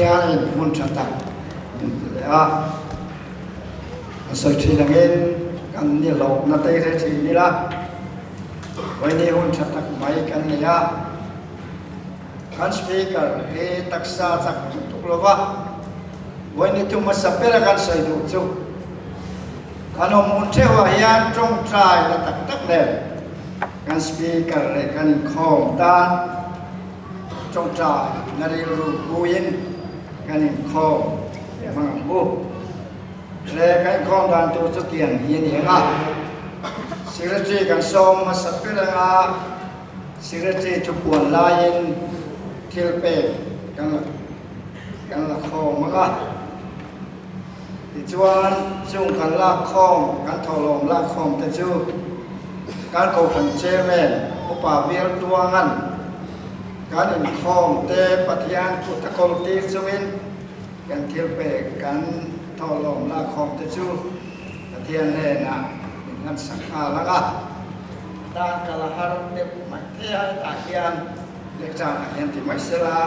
Pathianin hmun tha tak min ti leh a, a sawi thin angin kan ni hlawkna te hre thin ila, vawiini hun tha tak mai kan nei a, kan Speaker hi taksa chak lutuk lova, vawiini thu hmasa bera kan sawi duh chu kan awm hmun theuhah hian tawngtai na tak tak nen kan Speaker leh kan inkhawm tan. Tawngtai na rilru puiin kan inkhawm hmang ang u. Le kan inkhawm dan tur chu tiang hi a ni ang a, Secretary kan sawm hmasa ber ang a, Secretary thupuan laiin thil pek kan la kan la khawm ang a. Tichuan chung kan lak khawm, kan thawhlawm lak khawm te chu kan Kohhran Chairman Upa Bial Tuangan kan inkhawm te Pathian kut a kawl tir chungin kan thil pek kan thawhlawm lak khawm te chu Pathian hnenah min hmansak nghal ang a. Tan kal a har deuh mai thei a, hetah hian lecture ah hian ti mai sela a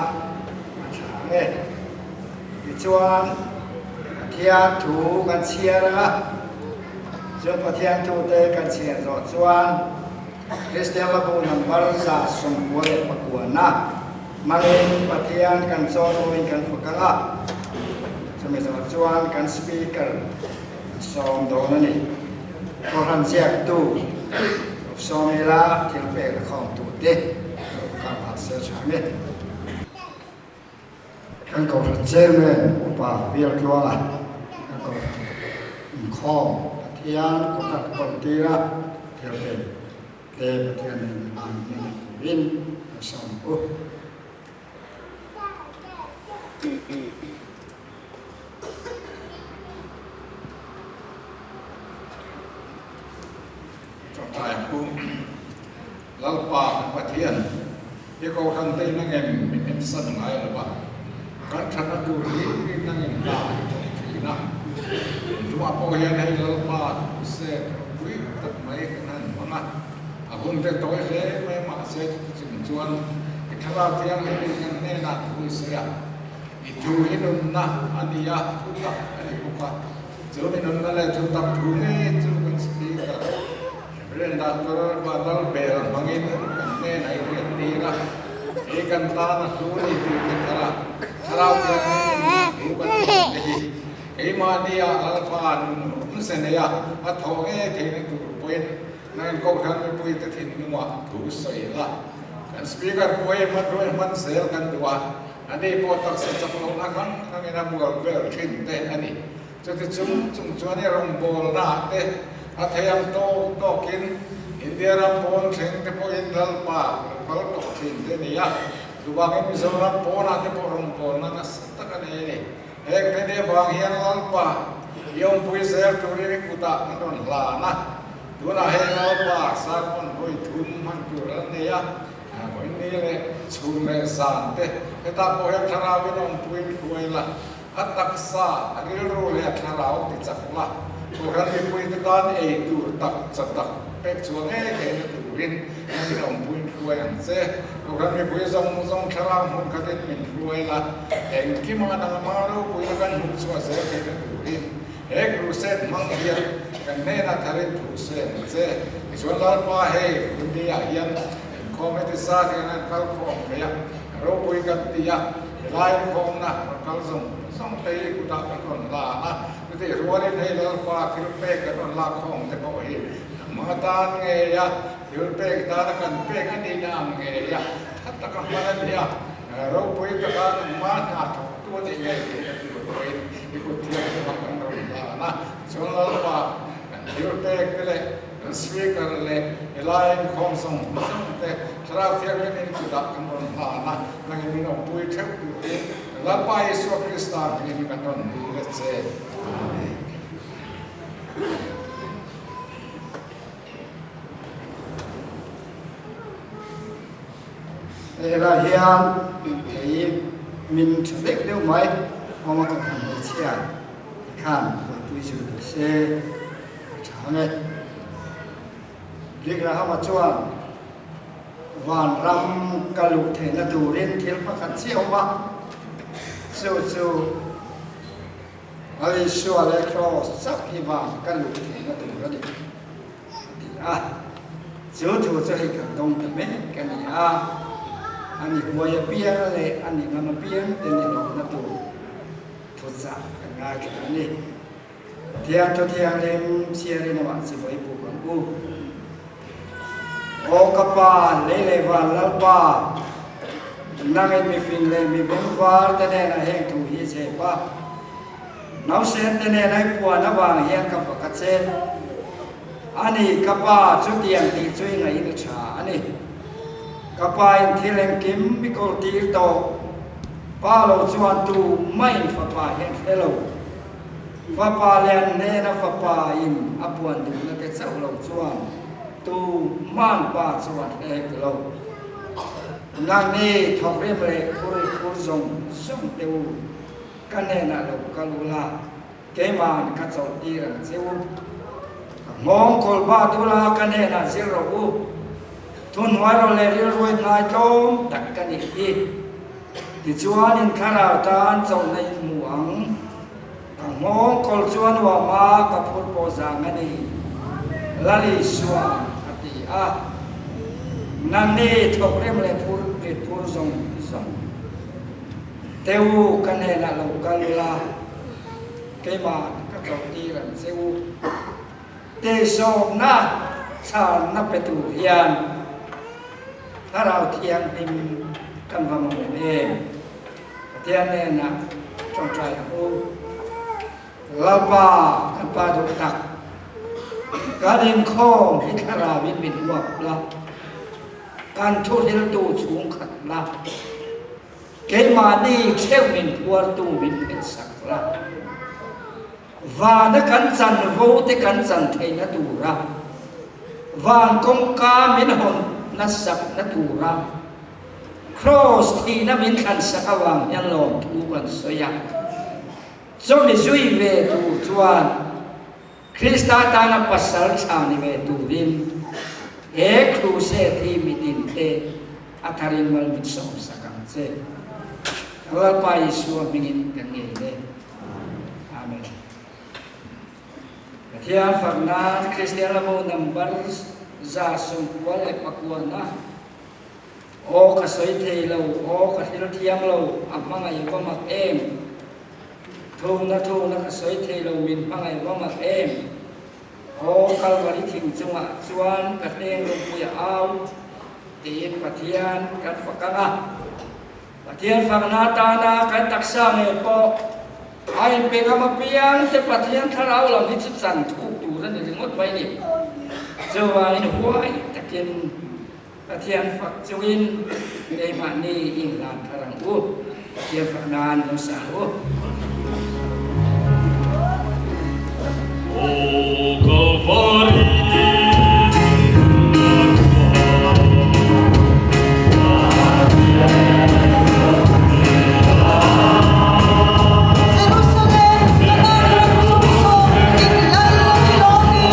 tha ang e. Tichuan, Pathian thu kan chhiar ang a, chuan Pathian thute kan chhiar zawh chuan Kristian Labu number 99 hmangin Pathian kan chawnawin kan fak ang a, chumi zawh chuan kan Speaker kan sawm dawn a ni. Kohhran ziaktu lo sawm ila thil pek la khawmtute lo kal nghal sel tha ang e. Kan Kohhran Chairman Upa Bialtluanga kan Kohhran inkhawm Pathian kawta kawltir a thil pek te Pathian nen a an hman turin ka sawm u. Tawngtai ang u. Lalpa kan Pathian, i Kohhran te in angem min ensan ngai lo va, kan thatna tur hlir in nangin hna i thawk thin a. Inchungah pawh hian hei Lalpa thuse pui tak mai kan han hmang a, a hun te tawi hle mai mahse chuti chung chuan i thlarau thianghlim in kan hnenah thu i sawi a, i thu hi nunna a ni a, thu tak a ni bawk a, chu mi nunna leh thu tak thu ngei chu kan Speaker Reverend Doctor Vanlalbel hmangin kan hnenah i riat tir a, hei kan tan a hlu ni tih te thar a, Thlarau Thianghlim in a thu kan hmuh te hi keimahnia Lalpa nun awmze nei a, a thawh ngei theihna tur pawhin nangin Kohhran mipuite thinlungah thu sawi la. Kan Speaker pawh hi hmanruai hman zel kan duh a, ani pawh taksa chak lohna hrang hrangin a mual vel thin te a ni. Chuti chung chung chuan i rawngbawlnaah te a thei ang tawk tawkin India ram pawn thleng te pawhin Lalpa lo kal tawh thin te a ni a, chuvangin Mizoram pawnah te pawh rawngbawlna nasa tak a nei a ni. Heng te nia vang hian Lalpa i awmpui zel turin i kutah kan rawn hlan a, tunah heng Lalpa sermon vawi thum hman tur an nei a, vawi ni leh chhun leh zan te hetah pawh hian thlarauin awmpuiin hruai la. A taksa, a rilru leh a thlarau ti chak la, Kohhran mipuite tan ei tur tak cha tak pek chhuah ngei theihna turin min awmpuiin hruai ang che. Kohhran mipui zawng zawng thlarau hmun khatin min hruai la, engkima nangma ropuina kan hmuh chhuah zel theihna turin he crusade hmang hian kan hnenah tharin thu se ang che. Tichuan Lalpa hei India hian inkhawm heti zat hian an kal khawm thei a, ropui kan ti a, Helai khawmna rawn kal zawng zawng te hi kutah kan rawn la a, chutih rualin hei Lalpa thil pek kan rawn lak khawm te pawh hi nangmah tan ngei a, thil pek tana kan pek a nihna ang ngei a, tha taka hman a ni a, ropui taka nangmah hna thawktu a nih ngei theihna tur pawhin i kut thianghlimah kan rawn la a, chuan Lalpa kan thil pek te leh Kan speaker leh helai inkhawm zawng zawng te Thlarau Thianghlim in kutah kan rawn hlan a, nangin min awmpui theuh turin Lalpa Isua Krista hmingin kan rawn dil a che. Amen. Hei helai hian thei min tha deuh deuh mai awm a, kohhran hmeichhia te khan buaipui zir ve se. A tha ang e. Graham-a chuan vanram ka luh theihna turin thil pakhat chiah awm a, chu Chu chu Lal Isua leh Kraws chauh hi van ka luh theihna tur a ni, a ti a. Chu thu chu hei kan dawng ta mek a ni a, a ni huai apiang leh a ni ngam apiang te ni hlawhna tur thuchah kan ngaithla a ni. Pathian thu thianghlim chhiarin amah chibai buk ang u. Aw ka Pa, lei leh van Lalpa, nangin mifing leh mi bengvar te hnenah heng thu hi chep a, nausen te hnena i puan avang hian ka fak a che. A ni, ka Pa, chutiang tih chu i ngaih in a tha a ni. Ka Pa in thil engkim i kawl tir tawh, Pa lo chuan tu mah in fapa hian hre lo. Fapa lian hnena fapa in a puan duhna te chauh lo chuan tu man pa chuan hre hek lo. Nangni thawkrim leh phur phur zawng zawng te u, ka hnenah lo kal ula, keiman ka chawlh tir ang che u. Ka nghawng kawl bat ula ka hnenah zir rawh u, thuhnuai rawh leh rilruai hnai tlawm tak ka nih hi. Tichuan in thlarau tan chawlhna in hmu ang. Ka nghawng kawl chu a nuam a, ka phur pawh zang a ni, Lal Isua a ti a. Nangni thawk rem leh phur rit phur zawng zawng te u, ka hnenah lo kal ula, keimah ka chawlh tir ang che u. Teisawmna chhanna pe tur hian Thlarau Thianghlim kan va mamawh em? Pathian hnenah tawngtai ang u. Lalpa kan Pa duh tak, kan inkhawm hi Thlarauin min huap la, kan thuhriltu chhungkhat la, keimahni theuh min phuartu min phelhsak la. Vana kan chanvo te kan chan theihna tura van kawngka min hawn nasakna tura Kraws thihna min thlansak avang hian lawmthu kan sawi a. Chawmi zui ve tur chuan Krista tana pasal tha ni ve turin he Crusade hi mitin te a tharin mal min sawmsak ang che. Lalpa Isua hmingin kan ngei le. Amen. Pathian fak nan Kristian lamo number 199 Aw ka sawi thei lo, aw ka hril thiam lo, a hmangaih va mak em. Thuna thuna ka sawi thei lo, min hmangaih va mak em. Aw Kalvari thing chungah chuan ka hleng ropui a au, tiin Pathian kan fak ang a. Pathian fakna atana kan taksa ngei pawh a inpe ngam apiang te Pathian thlarau lam hi chu chan thuk tur a ni ringawt mai ni. Chuvangin huai takin Pathian fak chungin keimahni inhlan thar ang u. Pathian fak nan lo sang u. Aw Kalvari. Jerusalem, ka tan ram chung sawm in lal a ni lo ni.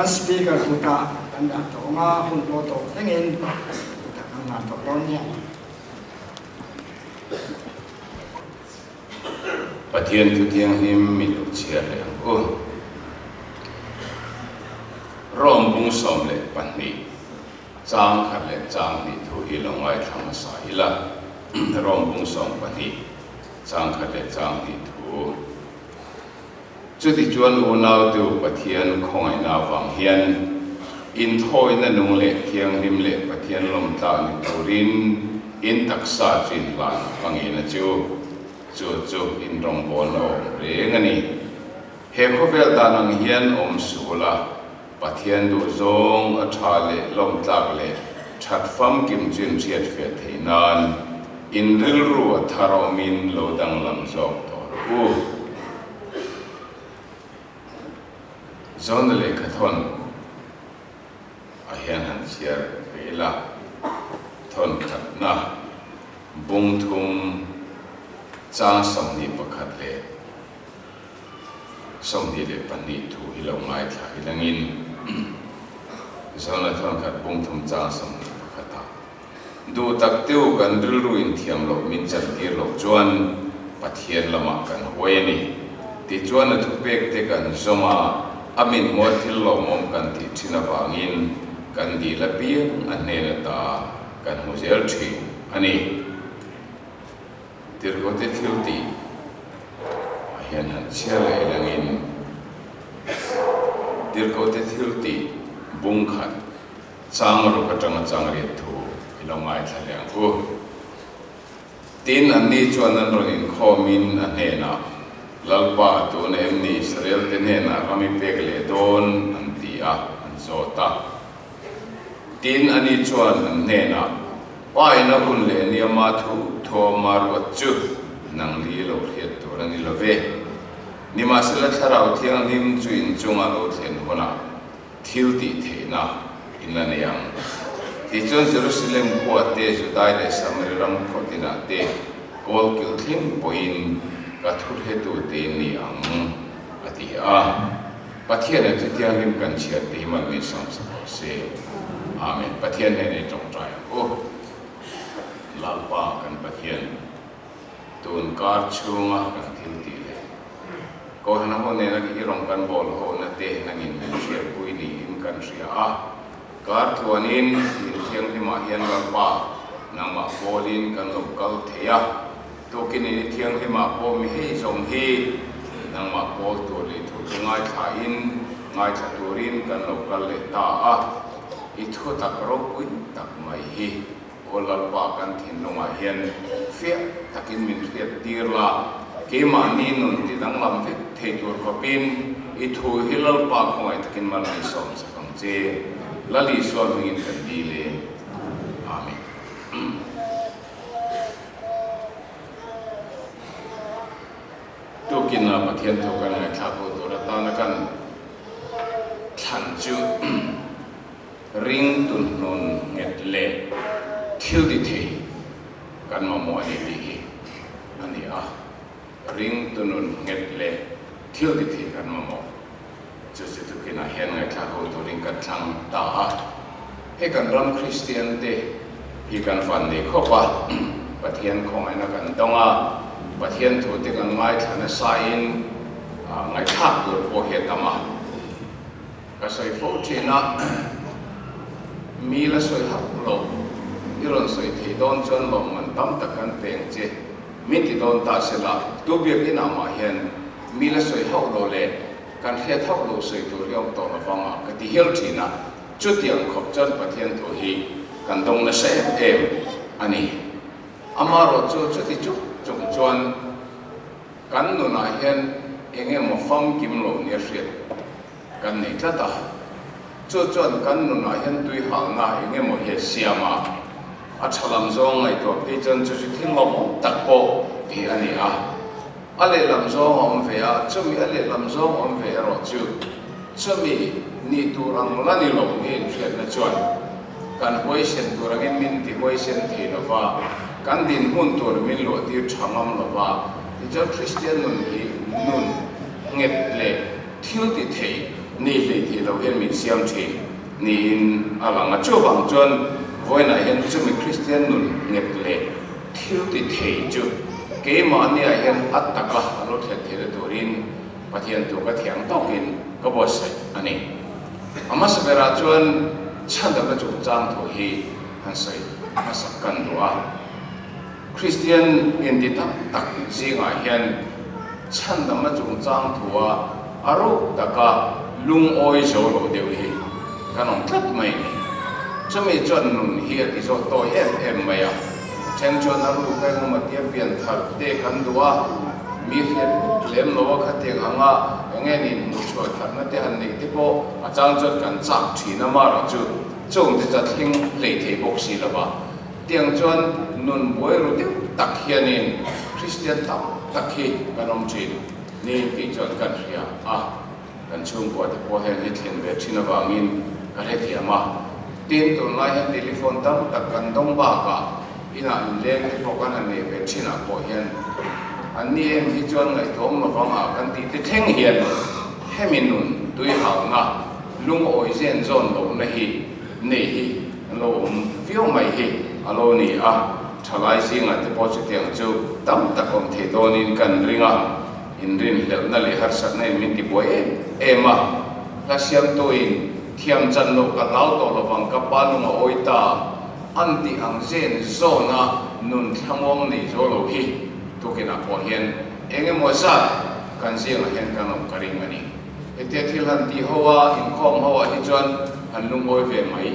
Speaker kutah kan dah tawh ang a, hun pawh tawh thlengin kutah kan hlan tawh dawn nia. Pathian thu thianghlim mi lo chhiar leh ang u. Rome bung 12 chang khat leh chang hnih thu hi lo ngaithla hmasa ila. Rome bung 12 chang khat leh chang hnih thu. Chutichuan unautu Pathian khawngaihna avang hian inthawina nung leh thianghlim leh Pathian lawmtlak ni turin in taksa chu inhlan ka ngena chu, chu chu in rawngbawlna awm reng a ni. He khawvel dan ang hian awm suh ula, Pathian duhzawng a tha leh lawmtlak leh that famkim chu in hriat fiah theih nan in rilru a thar awmin lo danglam zawk tawh rawh u. Zawna lehkhathawn ah hian han chhiar ve ila, thawn khatna bung thum chang 21 leh 22 thu hi lo ngaithla i langin Zona thawnkhat bung thum chang 21 ah duh tak teu kan rilru in thiam loh min chantir loh chuan Pathian lamah kan huai a ni. Tichuan a thupek te kan zawm a, a min hmuah thil lawmawm kan tih thin avangin kan dil apiang a hnen ata kan hmu zel thin a ni. Tirhkote thil tih ah hian han chhiar leh langin Tirhkote thil tih bung khat chang ruk atanga chang riat thu i lo ngaithla leh ang u. Tin, anni chuan an rawn inkhawmin a hnenah, Lalpa, tuna em ni Israel te hnenah ram i pek leh dawn? an ti a, an zawt a. Tin, ani chuan an hnenah, Pa ina hun leh niama thu thuama ruat chu nang li lo hriat tur a ni lo ve. Nimahsela Thlarau Thianghlim chu in chunga lo thlen hunah thil tih theihna in la nei ang. Tichuan Jerusalem khua te, Judai leh Samari ram khaw tinah te kawl kil thleng pawhin ka thuhretu te in ni ang, a ti a. Pathian a chu thianghlim kan chhiat te hi man min sawm sak rawh se. Amen. Pathian hnenah i tawngtai ang u. Lalpa kan Pathian, tun kar chhunga kan thil tih leh Kohhran ho nena i rawn kan bawl ho na te nangin min hriatpui niin kan hria a. Kar tluanin min thianghlimah hian Lalpa nangmah pawlin kan lo kal thei a. Tukin in i thianghlimah pawh mi hei zawng hi nangmah pawl tur leh thu chu ngaithlain ngaithla turin kan lo kal leh ta a, i thu tak ropui tak mai hi Aw Lalpa kan thinlungah hian fiah takin min hriat tir la, keimahni nun ti danglam vek thei tur khawpin i thu hi Lalpa khawngaih takin mal min sawm sak ang che. Lal Isua hmingin kan dil e. Amen. Tukin a Pathian thu kan ngaihthlak ho tur atana kan thlan chu ring tunhnun nghet leh thil ti thei kan mamawh a ni tih hi a ni a. Ring tunun nghet leh thil ti thei kan mamawh. Chu chu tukinah hian ngaihthlak ho turin kan thlang ta a. Hei kan ram Kristian te hi kan van nei khawp a, Pathian khawngaihna kan dawng a, Pathian thu te kan ngaithla nasain ngaihthlak tur pawh hi a tam a. Ka sawi fo thin a, mi la sawi hauh lo, i rawn sawi thei dawn chuan lawmman tam tak kan peng che, min ti dawn ta se la, tu biakinah mah hian mi la sawi hauh lo leh kan hriat hauh lo sawi tur hi awm tawh lovang a ka ti hial thin a, chutiang khawp chuan Pathian thu hi kan dawng nasa em em a ni. Amaherawh chu chuti chuk chung chuan kan nunah hian eng emaw famkim lo nia hriat kan nei tlat a, chu chuan kan nunah hian tuihalna eng emaw hi a siam a, a tha lam zawng ngaihtuah phei chuan chu chu thil lawmawm tak pawh hi a ni a. A lehlam zawng a awm ve a, chumi a lehlam zawng a awm ve erawh chu chumi ni tur ang la ni lo ni inhriatna chuan kan huaisen tur angin min ti huaisen thei lo va, kan dinhmun tur min luahtir tha ngam lo va, tichuan Kristian nun hi nun nghet leh thil ti thei ni hlei thei lo. lo hian min siam thin niin a lang a. Chuvang chuan vawiinah hian chumi Kristian nun nghet leh thil ti thei chu keimahniah hian a taka a lo thlen theihna turin Pathian tu ka thiam tawkin ka buatsaih a ni. A hmasa berah chuan chhandamna chungchang thu hi han sawi hmasak kan duh a. Kristian inti tak tak zingah hian chhandamna chungchang thua a ruk taka lungawi zo lo deuh hi kan awm tlat mai a ni. Chumi chuan nun hi a ti zawt tawi em em mai a, then chuan a ruk engemaw tia pian thar te kan duh a, mi hriat buk lem lo a khatiang anga enge ni hmuhchhuah thatna te han neih te pawh a chang chuan kan chak thin a, marawh chu chung te chu a thleng hlei thei bawk si lo va. Tiang chuan nun buai ru deuh tak hianin Kristian tam tak hi kan awm thin ni tih chuan kan hria a, kan chhungkua te pawh heng hi thlen ve thin avangin ka hrethiam a. Tin, tunlai hian telephone tam tak kan dawng bakah inah inleng te pawh kan han nei ve thinah pawh hian an ni em hi chuan ngaihtuahawm lovangah kan tih te thleng hian hemi nun tuihalna lungawi zen zawn lohna hi nei hi an lo awm viau mai hi a lo ni a, thalai zingah te pawh chutiang chu tam tak awm thei dawnin kan ring a, inrinhlelhna leh harsatna in min ti buai em em a, hla siamtuin thiam chan loh ka hlau tawh lovang ka pa lung a awi ta an tih ang zen zawna nun thlamuang nei zo lo hi tukinah pawh hian eng emaw zat kan zingah hian kan awm ka ring a ni. Hetia thil han tih ho a, inkhawm ho ah hi chuan han lungawi ve mai.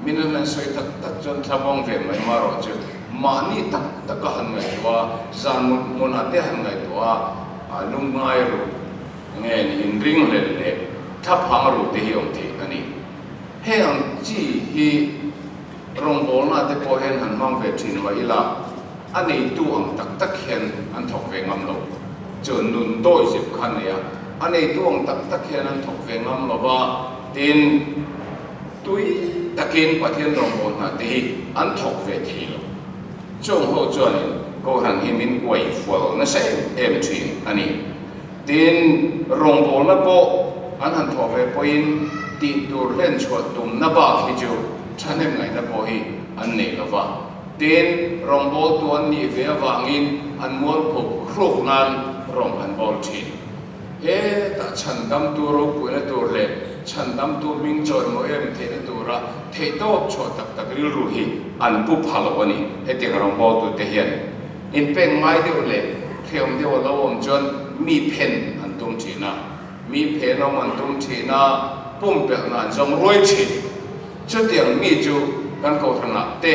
Min an han sawi tak tak chuan thlamawng ve mai marawh chu mahni tak taka han ngaihtuah a, zan mut hmunah te han ngaihtuah a, lungngai ru nge ni inring hlel leh thlaphang ru te hi awm theih a ni. Heng ang chi hi rawngbawlna te pawh hian han hmang ve thin mah ila, a neitu ang tak tak hian an thawk ve ngam lo. Chu nun dawi zep kha a nei a, a neitu ang tak tak hian an thawk ve ngam lo va, tin, tui takin Pathian rawngbâwl hna te hi an thawk ve thei lo. Chung ho chuanin Kohhran hi min uai fual nasa em em thin a ni. Tin, rawngbâwlna pawh an han thawh ve pawhin tih tur hlen chhuah tumna bak hi chu thahnem ngaihna pawh hi an nei lo va. Tin, rawngbawltu an nih ve avangin an mualphuk hruk nan rawng an bawl thin. Hetah chhandamtu ropuina tur leh chhandamtu hming chawimaw em theihna tura theihtawp chhuah tak tak rilru hi an pu pha lo a ni. Hetiang rawngbawltute hian inpek ngai deuh leh hreawm deuh a lo awm chuan mi phen an tum thin a, mi phen awm an tum thin a, pumpelhna an zawng ruai thin. Chutiang mi chu kan kohhranah te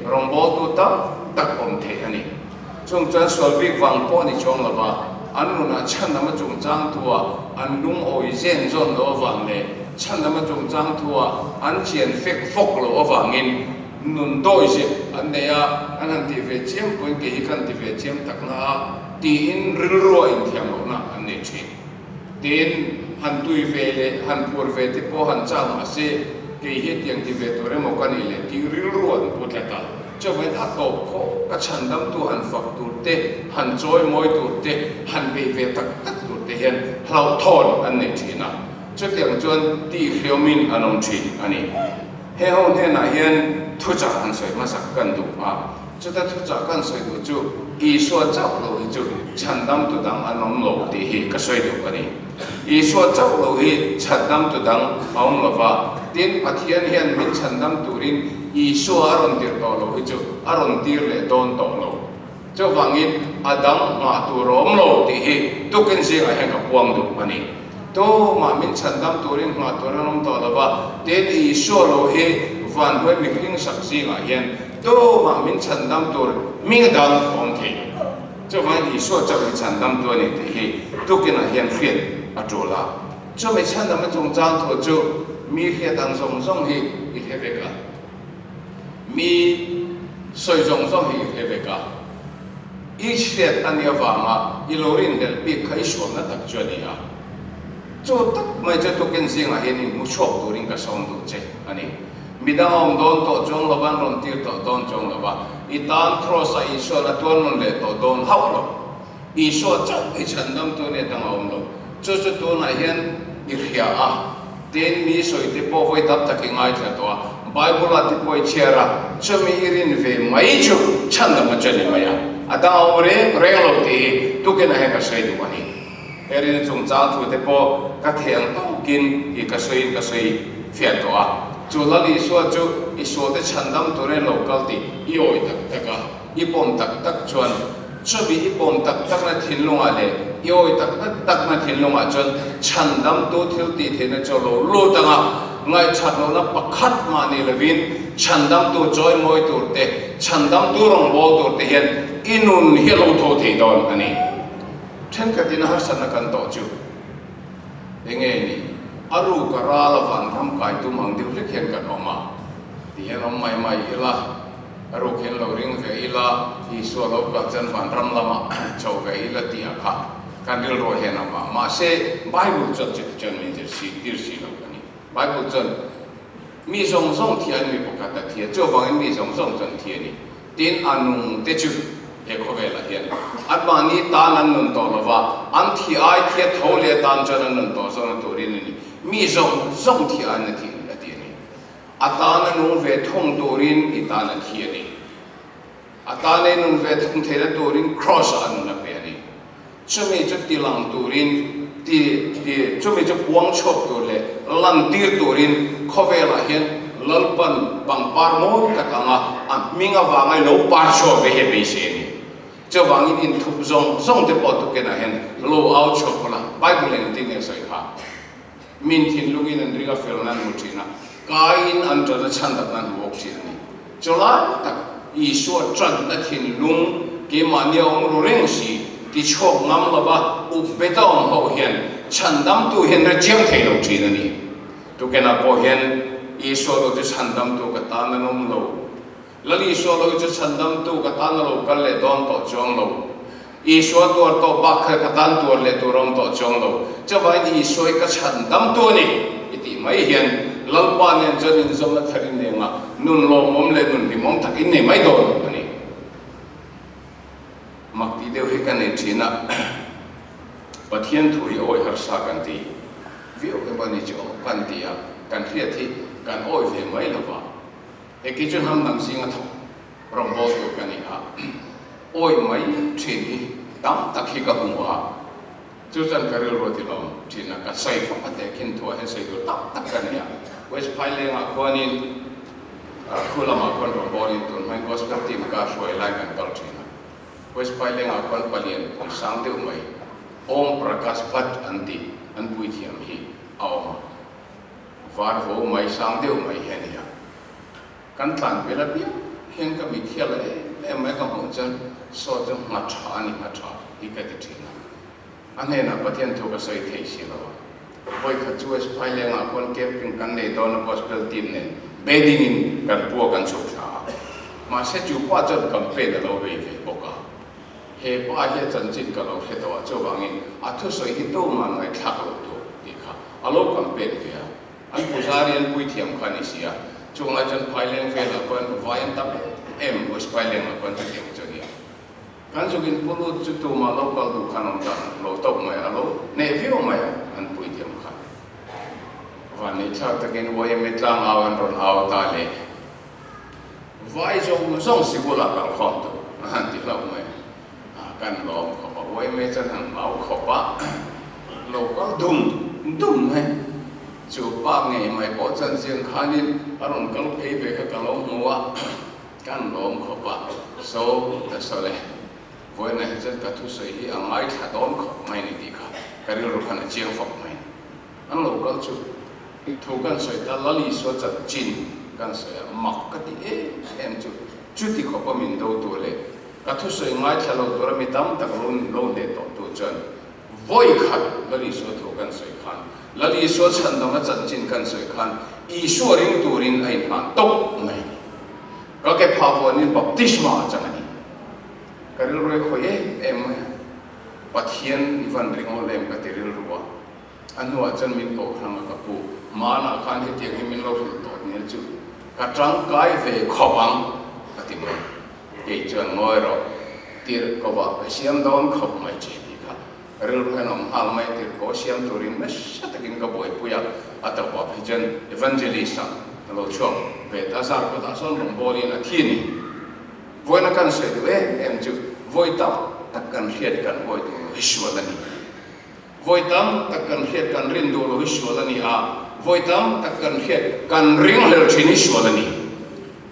rawngbawltu tam tak awm theih a ni. Chung chuan sual bik vang pawh ni chuang lova an nunah chhandama chungchang thua an lungawi zen zawn lo avang leh chhandama chungchang thua an chian fek fawk lo avangin nun dawi zep an nei a, an han tih ve chiam pawhin kei hi kan ti ve chiam takna a tiin rilrua inthiam lohna an nei thin. Tin, han tui ve leh han phur ve te pawh han chak mah se, kei hetiang ti ve tur emaw ka nih leh tih rilru an pu tlat a. Chuvangin a tawp khawh ka chhandamtu han fak tur te, han chawi mawi tur te, han beih ve tak tak tur te hian hlauhthawn an nei thin a. Chutiang chuan tihhriawmin an awm thin a ni. He ho hnenah hian thuchah han sawi hmasak kan duh a. Chuta thuchah kan sawi duh chu Isua chauh lo hi chu chhandamtu dang an awm lo tih hi ka sawi duh a ni. Isua chauh lo hi chhandamtu dang a awm lo va, tin Pathian hian min chhandam turin Isua a rawn tir tawh lo hi chu a rawn tir leh dawn tawh lo. Chuvangin a dang nghah tur a awm lo tih hi tukin zingah hian ka puang duh a ni. Tumah min chhandam turin nghah tur an awm tawh lo va, tin Isua lo hi vanhnuai mihring sak zingah hian Tumah min chhandam tur hming dang a awm thei lo. Chuvangin Isua chauh hi chhandam tu a ni tih hi tukinah hian hriat a tul a. Chumi chhandamna chungchang thu chu mi hriat ang zawng zawng hi i hre vek a. Mi sawi zawng zawng hi i hre vek a. I hriat a nih avanga i lo rinhlelh bik kha i sualna tak chu a ni a. Chu tak mai chu tukin zingah hian inhmu chhuak turin ka sawm duh che a ni. Mi dang a awm dawn tawh chuang lo va, an rawn tir tawh dawn chuang lo va, i tan Kraws-ah Isua'n a tuar nawn leh tawh dawn hauh lo. Isua chauh hi chhandamtu nia dang a awm lo. Chu chu tunah hian i hria a. Tin, mi sawi te pawh vawi tam tak i ngaithla tawh a, Bible ah te pawh i chhiar a, chumi i rin ve mai chu chhandam a chen i mai a, a dang a awm reng reng lo tih hi tukin ah hian ka sawi duh a ni. He rin chungchang thu te pawh ka thei ang tawkin i ka sawiin ka sawi fiah tawh a, chu Lal Isua chu i sualte chhandam turin lo kal tih i awi tak tak a, i pawm tak tak chuan chumi i pawm tak takna thinlungah leh i awi tak tak takna thinlungah chuan chhandamtu thil tih theihna chu a lo lut ang a, ngaihchhat lohna pakhat mah ni lovin chhandamtu chawimawi tur te, chhandamtu rawngbâwl tur te hian i nun hi a lo tho thei dawn a ni. Thenkhatin a harsatna kan tawh chu enge ni? A ruk a ral a vanram kai tum ang deuh hlek hian kan awm a, ti hian awm mai mai ila. A ruk hian lo ring ve ila, Isua lo kal chuan vanram lamah chho ve ila tih ah kha kan rilruah hian a awm a. Mahse, Bible chuan chuti chuan min zir si tir si lo a ni. Bible chuan, Mi zawng zawng thiain mi pakhat a thi a, chuvangin mi zawng zawng chuan thi a ni. Tin, a nung te chu he khawvelah hian anmahni tan an nun tawh lo va, an thi ai thia tho leh atan chuan an nun tawh zawkna turin a ni. Mi zawng zawng thi aiin a thi a ti a ni. A tan a nung ve thung turin i tan a thi a ni. A tan ei nun ve thung theihna turin Kraws-ah a nun a pe a ni. Chumi chu tilang turin, ti, ti, chumi chu puang chhuak tur leh lantir turin khawvelah hian Lalpan pangpar mawi tak anga a hming avanga i lo par chhuak ve hi a beisei a ni. Chuvangin inthup zawng zawng te pawh tukenah hian lo au chhuak hawla Bible engtin nge sawi kha? Min thinlungin an ring a felna an hmu thin a, kaiin an ṭan a chhan takna an hmu bawk thin a ni. Chulai tak Isua ṭanna thinlung keimahni a awm ru reng si, tichhuak ngam lova up bet a awm ho hian chhandamtu hian ra chiang thei lo thin a ni. Tukenah pawh hian Isua lo chu chhandamtu ka tan an awm lo. Lal Isua lo chu chhandamtu ka tan a lo kal leh dawn tawh chuang lo. Isua tuar tawh bak kha ka tan tuar leh tur a awm tawh chuang lo. Chuvangin Isua hi ka chhandamtu a ni i tih mai hian Lalpa nen chuan inzawmna thar in nei anga nun lawmawm leh nun hlimawm tak in nei mai dawn a ni. Mak tih deuh hi ka nei thin a, Pathian thu hi awi harsa kan ti viau emaw ni chu aw kan ti a, kan hriat hi kan awi ve mai lo va. Hei khi chu hnam dang zinga thawk rawngbâwl tur ka ni a, awi mai ṭhin hi tam tak hi ka hmu a, chu chuan ka rilru a ti lawm ṭhin a, ka sawi fak a tehkhin thuah hian sawi tur tam tak ka nei a, West Phailengah khuanin khu lamah khuan rawngbâwlin tun hmain Gospel team ka hruai lai kan kal ṭhin a, West Phailengah khuan palian pui sang deuh mai Om Prakash Bhatt an tih an puithiam hi a awm a. Var vo mai sang deuh mai hi a ni a, kan tlan pel apiang hian ka mithial em em mai ka hmuh chuan saw chu ngha tha a ni ngha tha hi ka ti thin a, a hnenah Pathian thu ka sawi thei si lo a, vawikhat chu West Phailengah khuan camping kan nei dawn a gospel team nen bedding in kan pua kan chhuk thla a, mahse chu pa chuan campaign a lo bei ve bawk a, he pa hi a chanchin ka lo hre tawh a chuvangin a thusawi hi tuman ngaihthlak loh tur tih kha A lo campaign ve a, an puzari an puithiam kha a ni si a, chung lai chuan Phaileng velah khuan vai an tam em em, West Phailengah khuan chutiang chu a ni a. Kan zuk in pulut chu tumah lo kal duh khan awm dan lo tawp mai a, a lo hneh viau mai a an puithiam kha. Vanneithlak takin YMA tlangau an rawn au ta leh vai zawng zawng sikul ah kal khawm tur a han ti hlauh mai a. Kan lawm khawp a, uaime chuan han hlau khawp a, lo kal dum dum mai. Chu pa ngei mai pawh chuan ziang khanin a rawn kal phei ve kha ka lo hmu a, kan lawm khawp a, so ta saw le, vawiinah hi chuan ka thusawi hi a ngaithla dawn khawp mai ni tih kha ka rilru khan a chiang fawk mai ni. An lo kal chu thu kan sawi ta, Lal Isua chanchin kan sawi a, mak ka ti em em chu, chuti khawpa min do tu leh Ka thusawi ngaithla lo tura mi tam tak lo lo hneh tawh tu chuan vawi khat Lal Isua thu kan sawi khan, Lal Isua chhandamna chanchin kan sawi khan Isua ring turin a inhlan tawp mai a ni. Ka ke phah vuanin baptisma a chang a ni. Ka rilru e khawi em em mai a, Pathian i van ring awl em ka ti rilru a, a hnuah chuan min koh hrang a ka pu, Manah khan hetiang hi min lo hrilh tawh nia chu ka tangkai ve khawp ang ka ti mai. Kei chuan ngawi rawh, tirh kovah ka siam dawn khawp mai che tih kha Rilru hian awm nghal mai tirhkoh siam turin nasa takin ka buaipui a, a tawpah phei chuan Evangelist ah ka lo chhuak ve ta, zar kawtah sawn rawngbawlin a thi a ni. Vawiina kan sawi duh em em chu vawi tam tak kan hriat kan hawi duh lo hi sual a ni. Vawi tam tak kan hriat kan rin duh lo hi sual a ni a, vawi tam tak kan hriat kan ringhlel thin hi sual a ni.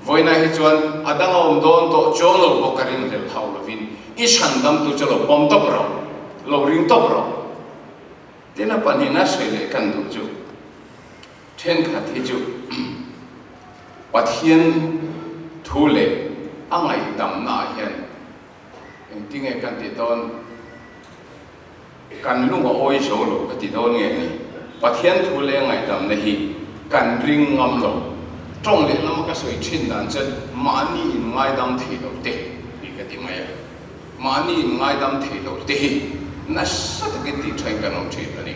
Vawiinah hi chuan a dang a awm dawn tawh chuang lo pawh ka ringhlel hauh lovin i chhan damtu chu lo pawm tawp rawh, lo ring tawp rawh. Tin a pahnihna sawi leh kan duh chu thenkhat hi chu Pathian thu leh a ngaihdamnaah hian engtinge kan tih dawn? Kan lung a awi zo lo ka ti dawn nge ni? Pathian thu leh ngaihdamna hi kan ring ngam lo. Tawng leh lama ka sawi thin dan chuan mahni in ngaidam thei lo te hi ka ti mai a. Mahni in ngaidam thei lo te hi nasa takin tih thain kan awm thin a ni.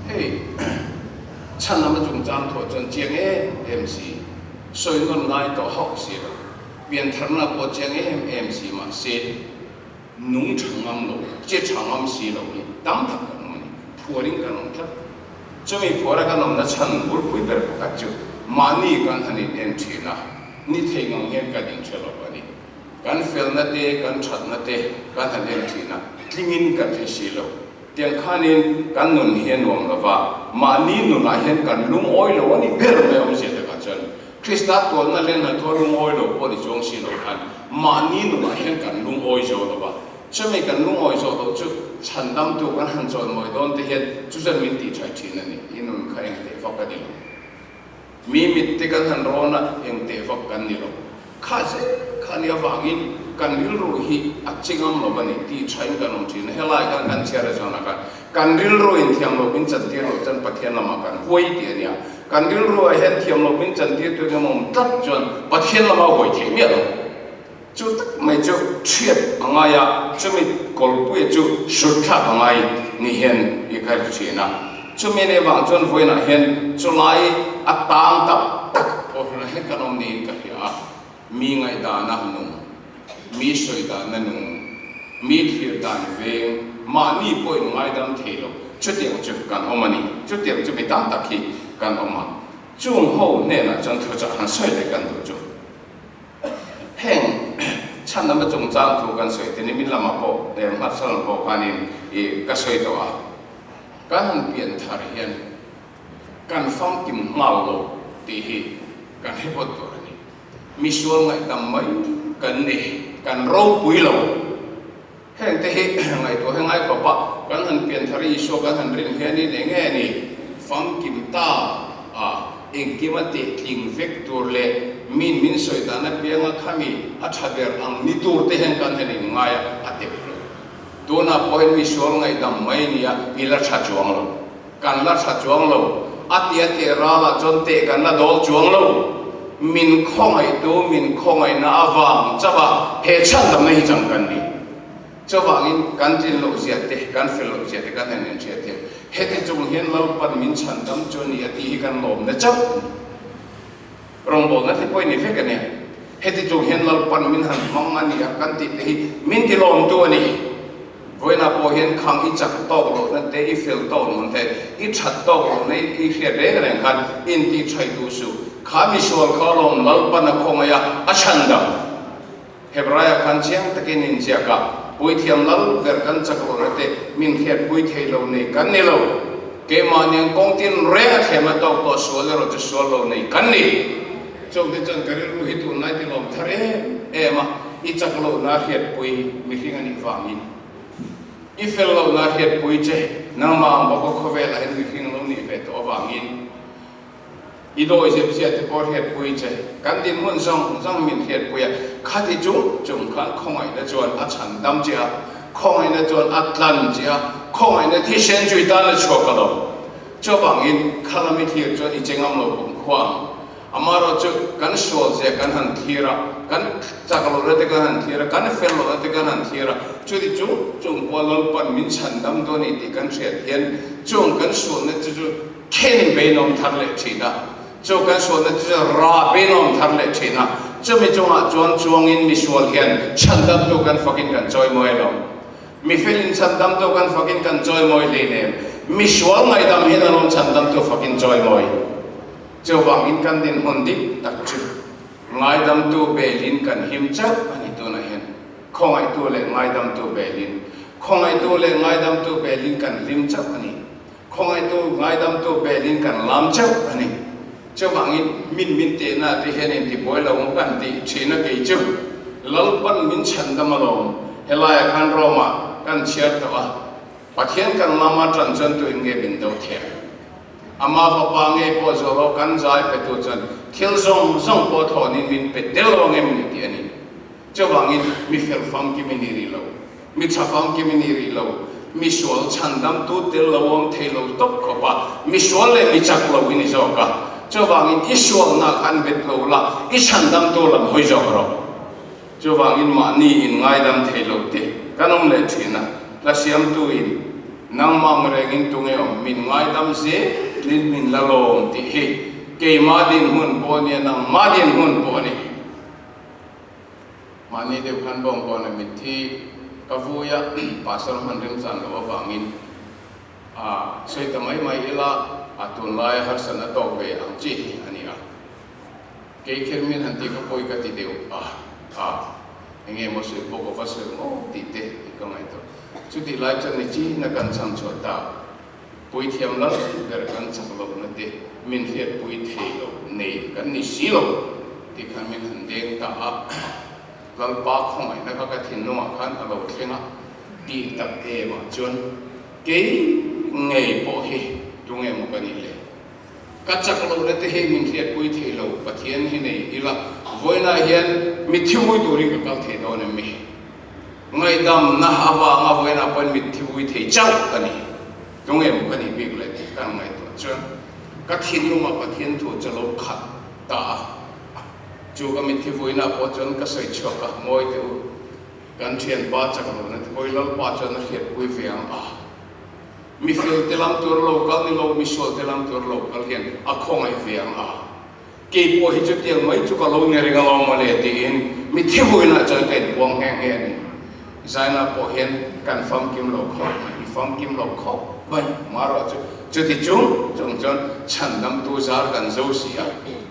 Hei chhan lama chungchang thuah chuan chiang em em si, sawi nawn ngai tawh hauh si lo, piantharna pawh chiang em em si mahse, Nung tha ngam lo, che tha ngam si lo hi tam tak kan awm a ni. Phuarin kan awm tlat. Chumi phuara kan awmna chhan bulpui ber pakhat chu mahni kan han in en thin a, ni thei ngang hian kan inhre lo a ni. Kan felna te, kan thatna te kan han en thin a, tlingin kan hre si lo. Tiang khanin kan nun hi a nuam lo va, mahni nunah hian kan lungawi lo a ni ber mai awmzia takah chuan Krista tualna leh hnathawh lungawi lo pawh ni chuang si lo khan mahni nunah hian kan lungawi zo lo va, chumi kan lungawi zawh loh chu chhandamtu kan han chawimawi dawn te hian chu chuan min tih thaih thin a ni. I nun kha eng teh vak a ni lo. Mi mit te kan han rawn a, eng teh vak kan ni lo. Kha zel kha nia vangin kan rilru hi a chi ngam lo a ni tih thain kan awm thin a. Helai khan kan chhiar a zawnah khan kan rilru in thiam lo min chantir loh chuan Pathian lamah kan huai tih a nia. Kan rilru ah hian thiam lo min chantir tu eng awm tlat chuan Pathian lama huai theih miah lo. Chu tak mai chu thiat a ngai a, chumi kawlpuia chu hrut thlak a ngai ni hian i ka ri thin a. Chumi nei vang chuan vawiinah hian chulai a tang tak tak pawh hian kan awm niin ka hria a. Mi ngaihdana nung, mi sawi dana nung, mi thlir dan veng, mahni pawhin ngaidam thei lo, chutiang chu kan awm a ni. Chutiang chu mi tam tak hi kan awm a. Chung ho hnenah chuan thuchah han sawi leh kan duh chu. Heng chhan lama chungchang thu kan sawi te nimin lamah pawh hmarcha lam pawh khanin i ka sawi tawh a. Kan han pian thar hian kan famkim nghal lo tih hi kan hre phawt tur a ni. Misual ngaihdam mai kan ni, kan ropui lo. Heng te hi ngaihtuah hi ngai khawp a, kan han pianthar Isua kan han rin hian in eng nge ni famkim ta a, engkim a teh tling vek tur leh min min sawi dan apianga khami a tha ber ang ni tur te hian kan han in ngai a, a tep lo. Tunah pawh hian misual ngaihdam mai nia i la tha chuang lo. Kan la tha chuang lo. A tia teh ralah chuan teh kan la dawl chuang lo. Min khawngaihtu min khawngaihna avang chauh a he chhandamna hi chang kan ni. Chuvangin kan tlin loh zia te, kan fel loh zia te kan han inhriat hian heti chung hian Lalpan min chhandam chu a ni a tih hi kan lawmna chauh a ni. Rawngbawlna te pawh i ni vek a nia. Heti chung hian Lalpan min han hmang a ni a kan tih te hi min ti lawmtu a ni. Vawiinah pawh hian khang i chak tawk lohna te, i fel tawk lohna te, i that tawk lohna i hriat reng reng khan intih thaih duh suh. Kha misual kha lawm Lalpan a khawngaih a, a chhandam. Hebraia khan chiang takin inziak a, Puithiam lal ber kan chak lohna te min hriatpui thei lo nei kan ni lo. Keimahniang kawng tin reng a thlem a tawk tawh sual erawh chu sual lo nei kan ni. Chawngte chuan ka rilru hi tunlai ti lawm thar em em a, i chak lohna hriatpui mihring a nih vangin i fel lohna hriatpui che nangmah ang bawka khawvelah hian mihring lo nih ve tawh avangin i dawi zep zia te pawh hriatpui che kan dinhmun zawng zawng min hriatpui a, khati chung chung khan khawngaihna chuan a chhan dam che a, khawngaihna chuan a tlan che a, khawngaihna thisen chu i tan a chhuak a lo. Chuvangin khalami thlir chuan i che ngam lo kum khua ang. Amaherawhchu kan sual zia kan han thlir a, kan chak lohna te kan han thlir a, kan fel lohna te kan han thlir a, chuti chung chung pawh Lalpan min chhan dam dawn a ni tih kan hriat hian chung kan sualna te chu khen beinawm thar leh thin a, chu kan sualna te chu rah beinawm thar leh thin a, chumi chungah chuan chuangin misual hian chhandamtu kan fakin kan chawimawi lo. Mi felin chhandamtu kan fakin kan chawimawi hleinem. Mi sual ngaihdam hian a lawm chhandamtu fakin chawimawi. Chuvangin kan dinhmun dik tak chu ngaidamtu belin kan him chauh a ni tunah hian. Khawngaihtu leh ngaidamtu belin. Khawngaihtu leh ngaidamtu belin kan hlim chauh a ni. Khawngaihtu ngaidamtu belin kan lam chauh a ni. Chuvangin min min tehna te hian intibuai lo ang kan tih thin a kei chu Lalpan min chhandam alawm. Helaiah khan Rome-ah kan chhiar tawh a, Pathian kan lama tan chuan tuin nge min do thei ang? Ama fapa ngei pawh zual aw kan zai petu chuan thil zawng zawng pawh thlawnin min pe tel lo ang em ni tih a ni. Chuvangin mi fel famkim i ni rih lo, mi tha famkim i ni rih lo, mi sual chhandamtu tel lo awm thei lo tawp khawp a, mi sual leh mi chak lo i ni zawk a. Chuvangin i sualna khan bet lo la, i chhandamtu lam hawi zawk rawh. Chuvangin mahni in ngaidam thei lo te kan awm leh thin a, hla siamtuin nangmah rengin tunge awm min ngaidam zelin min la lawm tih hi keimah dinhmun pawh a nia, nangmah dinhmun pawh a ni. Mahni deuh khan bawngkawn a mitthi ka vui a, pastor hman remchan loh avangin a sawi ta mai mai ila, a tunlaia harsatna tawk ve ang chi hi a ni a. Kei kher min han tih kha pawi ka ti deuh a, a enge maw sawi pawh ka va sawi maw tih te hi ka ngaihtuah. Chutih lai chuan ni chin a kan chhang chhuah tak. Puithiam lal ber kan chak lohna te min hriatpui thei lo nei kan ni si lo tih khan min han deng ta a, Lalpa khawngaihna kha ka thinlungah khan a lo thleng a tih tak emah chuan kei ngei pawh hi tunge maw ka nih le? Ka chak lohna te hi min hriatpui thei lo, Pathian hi nei ila vawiinah hian mitthi vui turin ka kal thei dawn em mi? Ngaihdamna avanga vawiinah pawhin mitthi vui thei chauh ka ni. Tunge maw ka nih bik le tih ka ngaihtuah chuan ka thinlungah Pathian thu chu lo khat ta a. Chu ka mitthi vuinah pawh chuan ka sawi chhuak a, Ngawi teh u, kan thianpa chak lohna te pawhin Lalpa chuan a hriatpui ve ang a. Mi fel te lam tur lo kal ni lo, mi sual te lam tur lo kal hian a khawngaih ve ang a. Kei pawh hi chutiang mai chu ka lo ni reng alawm mawle tiin mi thi vuinah chuan ka inpuang nghe nghe a ni. Zaina pawh hian kan famkim lo khawp mai, i famkim lo khawp mai marawh chu chuti chung chung chuan chhandamtu zar kan zo si a,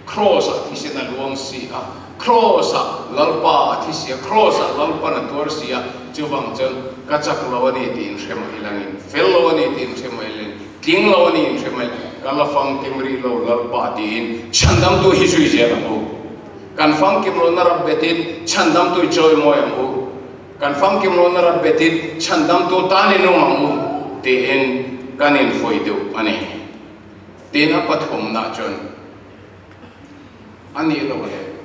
Kraws ah thisen a luang si a, Kraws ah Lalpa a thi si a, Kraws ah Lalpan a tuar si a, chuvang chuan ka chak lo a ni tiin hre mai langin, fel lo a ni tiin hre mai langin, tling lo a ni in hre mai, ka la famkim rih lo Lalpa tiin chhandamtu hi zui zel ang u. Kan famkim lohna rap betin chhandamtu i chawimawi ang u. Kan famkim lohna rap betin chhandamtu tan i nung ang u tiin kan infuih duh a ni. Tin a pathumna chuan a nih loh leh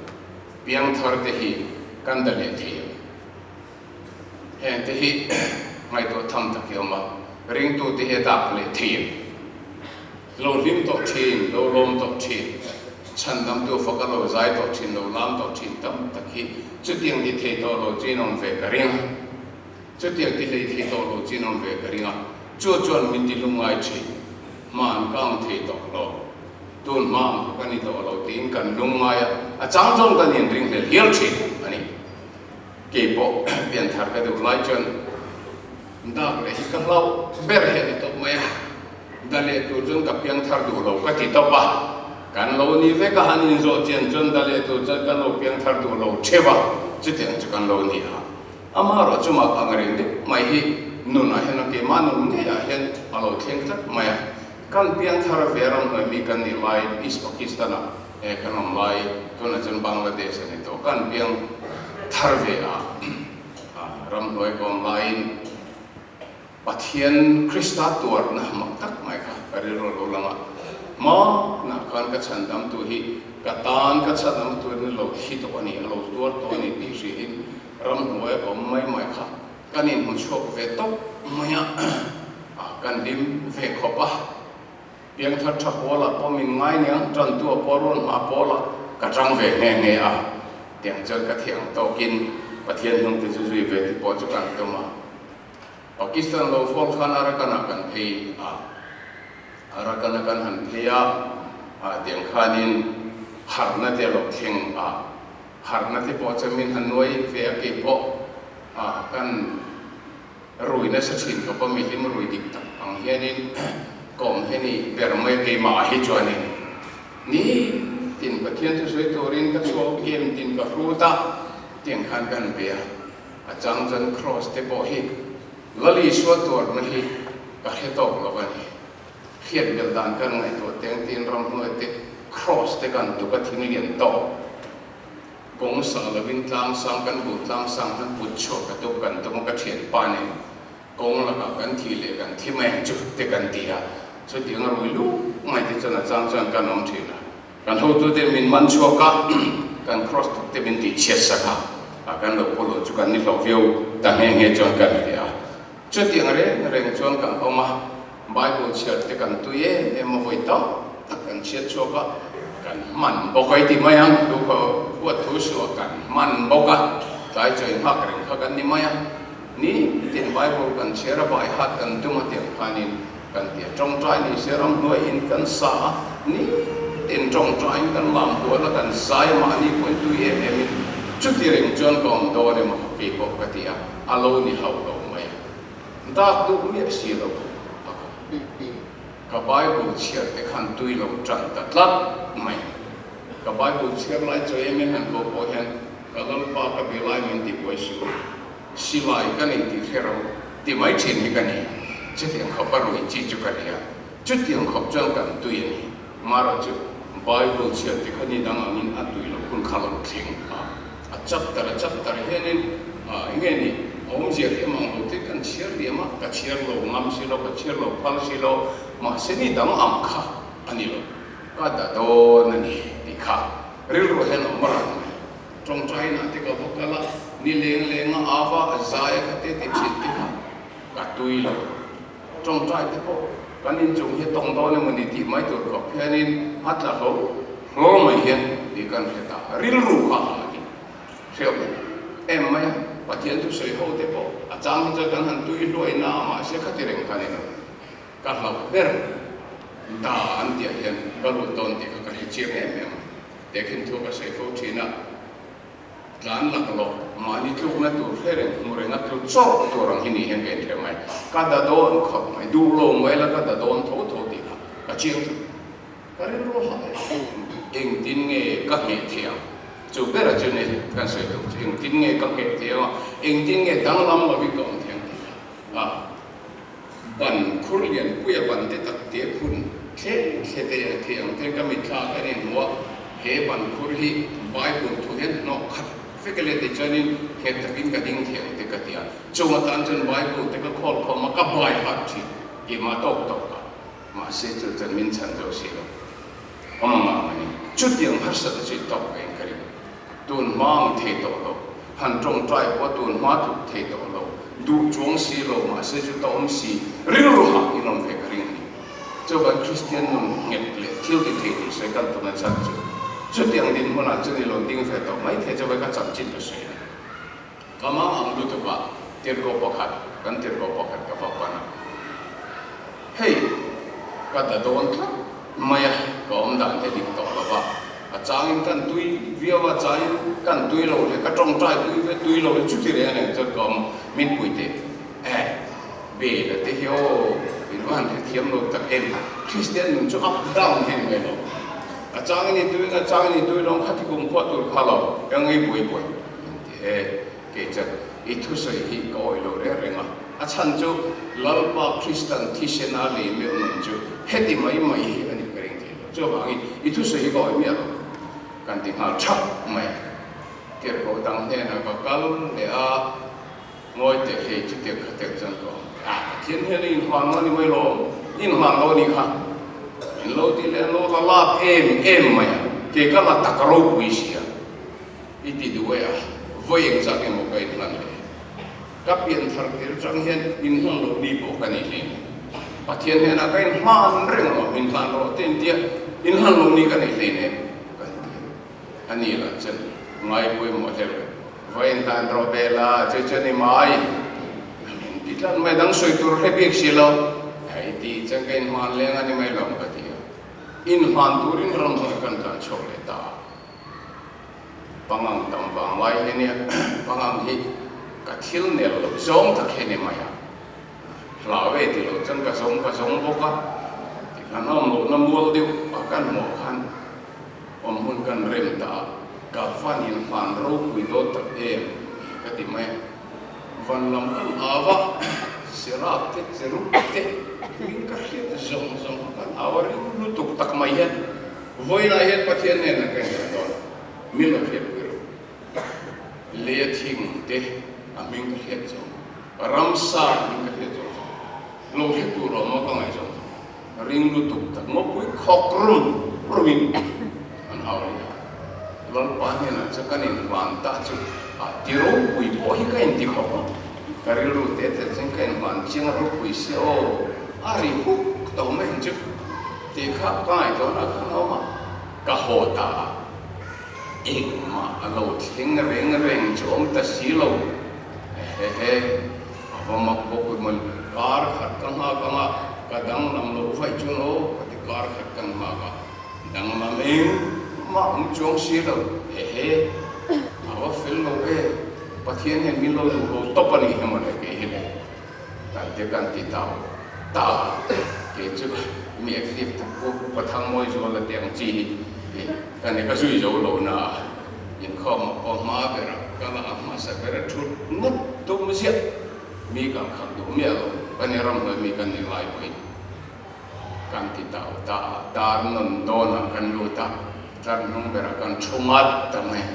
piangthar te hi kan da leh thei ang. Heng te hi ngaihtuah tham tak hi a awm a, ringtu te hi a dak leh thei ang. Lo hlim tawh thin, lo lawm tawh thin, chhandamtu faka lo zai tawh thin, lo lam tawh thin tam tak hi chutiang ti thei tawh lo chu in awm ve ka ring a. Chutiang ti hlei thei tawh lo chu in awm ve ka ring a, chu chuan min ti lungngai thin. Hma an kang thei tawh lo, tun hma ang kha ka ni tawh lo tiin kan lungngai a, a chang chuan kan inringhlel hial thin a ni. Kei pawh pianthar ka duh lai chuan dak leh hi ka hlauh ber hi a ni tawp mai a, da leh tur chuan ka piangthar duh lo ka ti tawp a, kan lo ni vek a, han inzawh chian chuan da leh tur chuan kan lo piangthar duh lo theuh a, chutiang chu kan lo ni a. Amaherawh chu mak ang reng deuh mai hi nunah hian a keimah nun ngeiah hian a lo thleng tlat mai a. Kan piangthar ve ramhnuai mi kan nih laiin East Pakistan-ah eh kan awm lai tunah chuan Bangladesh a ni tawh. Kan piang thar ve a ramhnuai ka awm laiin Pathian Krista tuarna mak tak mai kha ka rilru a lo lang a. Hmanah khan ka chhandamtu hi ka tan ka chhandamtu in a lo thi tawh a ni, a lo tuar tawh a ni tih hriain Ramhnuai a awm mai mai kha kan inhmu chhuak ve tawp mai a, kan hlim ve khawp a. Piangthar tha pawlah pawh min ngai niang, tantu a pawh rawn hma pawlah ka tang ve nghe nghe a. Tiang chuan ka thiang tawkin Pathian hnung te chu zui ve ti pawh chu kan tum a. Pakistan lo fall khan Arakan-ah kan phei a, Arakan-a kan han phei a, tiang khanin harhna te a lo thleng a. Harhna te pawh chuan min han nuai ve a, kei pawh kan Rui nasa thin khawpa mihlim rui dik tak ang hianin kawm hi ni ber mai keimah hi chuanin ni tin Pathian thusawi turin ka chhuak em tin ka hrut a tiang khan kan be a, a chang chuan Kraws te pawh hi Lal Isua tuarna hi ka hre tawk lo a ni. Hriat belh dan kan ngaihtuah teng tiin ramhnuai te Kraws te kan tuk a thing lian tawk. Kawng sang lovin tlang sang kan bul tlang sang han put chhuak ka tum kan tum a ka thianpa nen kawng lakah kan thi leh kan thi mai ang chu te kan ti a, chutiang a rui luk mai te chuan a chang chuan kan awm thin a, kan hotute min man chhuak a, kan cross tuk te min tih chhiat sak a, a kan lo pawlawh chu kan ni hlauh viau ta nghe nghe chuan kan ti a, chutiang reng reng chuan kan awm a. Bible chhiar te kan tui em em a vawi tam tak kan chhiat chhuak a, kan hman bawk a i ti mai ang, tu kha huat thu suh a kan hman bawk a, tlai chawi nghak reng kha kan ni mai a, ni tin Bible kan chhiar a bai hat kan tum a tiang khanin kan ti a, tawngtai ni se ramhnuaiin kan sa a, ni tin tawngtaiin kan lam hual a kan zai a mahni pawhin tui em em in chuti reng chuan ka awm dawn emaw keipawh ka ti a, a lo ni hauh lo mai a. Dak duh miah si lo a ka. Ka Bible chhiar te khan tui lo tan ta tlat mai. Ka Bible chhiar lai chawi em em han ko pawh hian ka Lalpa ka bia lai min ti buai suh. Silai ka nei tih hre ro ti mai thin hi ka ni. Chutiang khawp a rui chi chu ka ni a. Chutiang khawp chuan kan tui a ni. Mara chu Bible chhiar te kha ni dang angin a tui lo hun kha lo thleng a. A chapter a chapter hianin eng nge ni a awmzia hi amang lo te kan chhiar diam a, ka chhiar lo ngam si lo, ka chhiar lo phal si lo, mahse ni dang ang kha a ni lo, ka da dawn a ni tih kha rilru hian a awm ran mai. Tawngtainah te ka va kal a, ni leng leng a ava a zai a kha te ti thin te kha ka tui lo. Tawngtai te pawh kan inchung hi tawng dawn emaw ni tih mai tur khawp hianin a tla hlo hlo mai hian tih kan hre ta. Rilru kha a ni hreuh em mai a, Pathian thusawi ho te pawh a chang hi chuan kan han tui hluai na a mahse khati reng kha ni lo. Ka hlauh ber da an tih ah hian ka lut dawn tih kha ka hre chiang em em a, tehkhin thu ka sawi fo thin a. Tlan laklawh, mahni tlukna tur hre reng hmu renga tlu chawrh tur ang hi ni hian ka inhre mai. Ka da dawn khawp mai, duh lo mai la ka da dawn tho tho tih kha ka chiang tlat. Ka rilru hah em engtin nge ka ngheh thei ang? Chu bera chu ni kan sawi tur chu engtin nge ka ngheh thei ang a, engtin nge danglam lovin ka awm thei ang tih kha a ban khur lianpuia ban te tak te phun thle thle te a thei ang ten ka mitthla ka rin hmu a, he ban khur hi Bible thu hian hnawh khat vek a let ti chuanin nghet takin ka ding thei ang te ka ti a, chung atan chuan Bible te ka khawl khawm a, ka bai harh thin keimah tawk tawk a, mahse chu chuan min chhan zo si lo. Awm ang ang a ni. Chutiang harsatna chu i tawk ve in ka ring. Tun hma ang thei tawh lo, han tawngtai pawh tun hma tluk thei tawh lo, duh chuang si lo mahse chu ta awm si, rilru hah in awm ve ka ring a ni. Chuvang Kristian nun nghet leh thil ti thei tih sawi kan tum a chhan chu chutiang dinhmunah chuan i lo ding ve tawh mai thei chuvang ka chanchin ka sawi a ni. Ka mang ang lutuk a, tirhkoh pakhat, kan tirhkoh pakhat ka va pan a. Hei, ka da dawn tlat mai a, ka awm dan hi a dik tawh lo va, a changin kan tui viau a, changin kan tui lo leh ka tawngtai tui ve tui lo leh chuti reng reng chuan ka awm min pui teh e, Bela te hi aw, in va han hrethiam lo tak em, Kristian nun chu up down hi a ni mai lo, a changin i tui ang a, changin i tui lo ang, khati kum khuah tur kha lo, eng i buai buai. He kei chuan i thusawi hi ka awih lo reng reng a, a chhan chu Lalpa Kristan thisen a lei meuh nun chu heti mai mai hi a ni ka ring thei lo. Chuvangin i thusawi hi ka awih miah lo kan ti nghal thap mai a. Tirhkoh dang hnenah ka kal leh a, ngawi teh hei chutiang kha tel chuan ka awm a, Pathian hian a inhlan lo a ni mai lawm, inhlan lo a nih kha. Min lo ti leh an lo la lap em em mai a, kei ka la tak ropui sia. I ti duh e a, vawi engzat emaw ka inhlan le? Ka pian thar tir chang hian inhlan loh ni pawh ka nei hle ni. Pathian hnenah ka inhlan reng rawh, min hlan rawh te intia inhlan loh ni ka nei hle nem ka inti a. A ni lah chuan ngai pawimawh hle lo, va inhlan rawh ve la, chu chuan i mai min ti tlat mai, dang sawi tur hre bik si lo, hei ti chuan ka inhman leng a ni mai lo ka ti a. Inhlan turin ramhnuai kan tlan chhuak leh ta a. Pangang tam vang lai hi nia, pangang hi ka thil nel loh zawng tak hi a ni mai a. Hlau e ti lo chuan ka zawng ka zawng bawk a, tikhan a awm lohna mual deuh a kan hmuh khan awm hun kan rem ta a, ka van in hman ropui dawn tak em tih ka ti mai a. Van lam kan au a, Serap te Cherub te hming ka hriat zawng zawng kha kan au a ring lutuk tak mai hian vawiinah hian Pathian hnenah ka inhrilh dawn a, min lo hriatpui rawh. Leia thing te a hming ka hriat zawng, ramsa a hming ka hriat zawng zawng, lo hre tur awm a ka ngaih zawng zawng, ring lutuk tak ngawpui khawk rum rumin an au leh a. Lalpa hnenah chuan kan inhlan ta chu a ti ropui pawh hi ka inti khawp a, ka rilru te te chuan ka inhlan chiang ropui sia aw, a ri huk tawh mai ang chu tih kha ka ngaihtuahna khan a awm a, ka haw ta a. Engmah a lo thleng reng reng chu awm ta si lo. Ehehe, a va mak bawk i mawn. Kar khat ka nghak ang a, ka danglam loh vaih chuan aw ka ti kar khat ka nghak a, danglam engmah awm chuang si lo. Ehe, a va fel lo e, Pathian hian min lo duh lo tawp a nih hi mawle kei hi le. Kan te kan ti tau ta kei chu mi active tak pawh Pathangmawi zual a tih ang chi hi ka ni ka zui zo lo na a, inkhawm ah pawh hma ber ah ka la a hmasa ber a thut ngawt tum ziah mi kan khat duh miah lo ka ni ramhnuai mi kan ni lai pawhin kan ti tau ta a, dar nawn dawn ah kan lut a, tlar hnung ber ah kan thu ngat ta mai.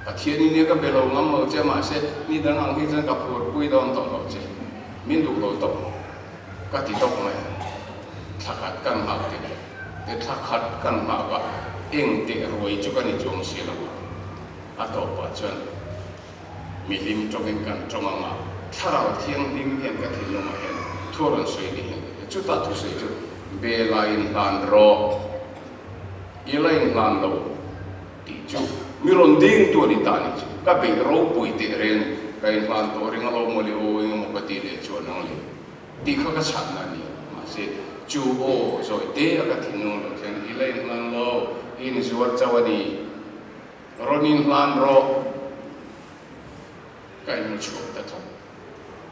Pathian in nia ka be lo ngam lo che mahse ni dang ang hi chuan ka phur pui dawn tawh lo che, min duh lo tawp ka ti tawp mai. Thla khat kan nghak teh te thla khat kan nghak a, eng teh ruai chu ka ni chuang si lo a, a tawpah chuan mihlim tawngin kan tawng ang a, thlarau thianghlim hian ka thinlungah hian thu a rawn sawi ni hian ka hria, chutah thusawi chu be la inhlan rawh, i la inhlan lo. Tih chu mi rawn ding tu a ni ta ni chu ka beih ropui teh reng ni, ka inhlan tawh reng alo maw le aw eng emaw ka tih leh chuan ang le tih kha ka chhan na a ni a, mahse chu aw zawi te a ka thinlung lo thleng i la inhlan lo, i inzuar chauh a ni, rawn inhlan rawh ka inhmu chhuak ta tlat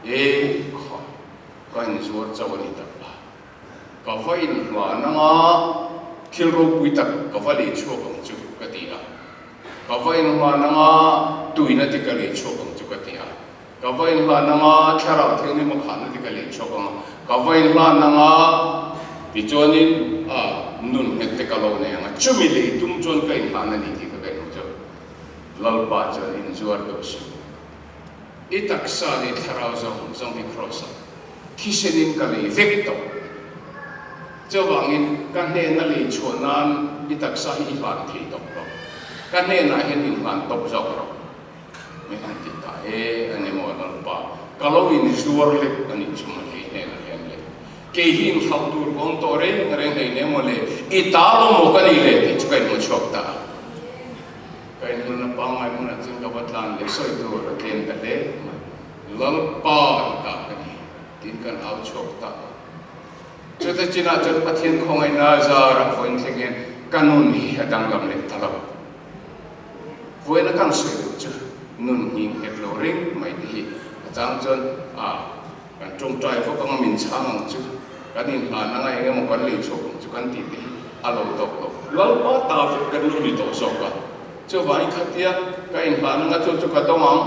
e kha ka inzuar chauh a ni tak a. Ka va inhlan anga thil ropui tak ka va lei chhuak ang chu ka ti a. Ka va inhlan anga tuina te ka lei chhuak ang chu ka ti a. Ka va inhlan anga thlarau thianghlim a khahna te ka lei chhuak ang a. Ka va inhlan anga tichuanin a nun nghet te ka lo nei ang a. Chumi lei tum chuan ka inhlan a ni tih ka ngaihtuah chu Lalpa chuan inzuar deuh suh. I taksa leh thlarau zawng zawng hi Kraws ah thisenin ka lei vek tawh. Chuvangin ka hnena lei chhuah nan i taksa hi i hlan thei tawh lo. Ka hnenah hian in hlan tawp zawk rawh. Min han ti ta e, a ni maw Lalpa, ka lo in zuar lek a nih chu mawle i hnenah hian le. Kei hi in hlauh tur ka awm tawh reng reng hleinem mawle, i ta lo maw ka nih le tih chu ka inhmu chhuak ta a. Ka inhmun a pangngai hmunah chuan ka va tlan leh sawi tur a tlem ta hle mai. Lalpa i ta ka ni tiin kan au chhuak ta a. Chute chinah chuan Pathian khawngaihna zarah vawiin thleng hian ka nun hi a danglam leh ta lo. Vawiina kan sawi duh chu nun nghing nghet lo reng mai te hi a chang chuan a kan tawngtai vak anga min chhang ang chu, kan inhlan anga eng emaw kan lei chhuak ang chu kan tih te hi a lo tawk lo. Lalpa ta vek kan lo ni tawh zawk a, chuvangin khatia ka inhlan anga chu chu ka dawng ang,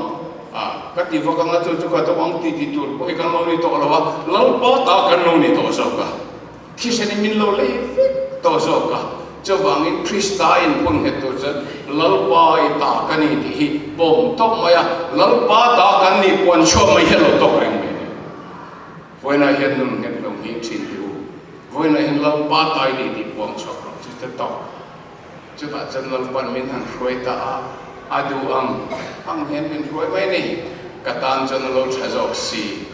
a ka ti vak anga chu chu ka dawng ang tih ti tur pawh hi kan lo ni tawh lo a, Lalpa ta kan lo ni tawh zawk a, thisenin min lo lei vek tawh zawk a, chuvangin Krista inphun nghet tur chuan Lalpa i ta ka ni tih hi pawm tawp mai a, Lalpa ta kan nih puan chhuah mai hi a lo tawk reng mai a ni. Vawiinah hian nun nghet lo nghing thin tih u. Vawiinah hian Lalpa tai ni tih puang chhuak rawh chu te tawk. Chutah chuan Lalpa'n min han hruai ta a, a duh ang ang hian min hruai mai ni. Ka tan chuan a lo tha zawk si.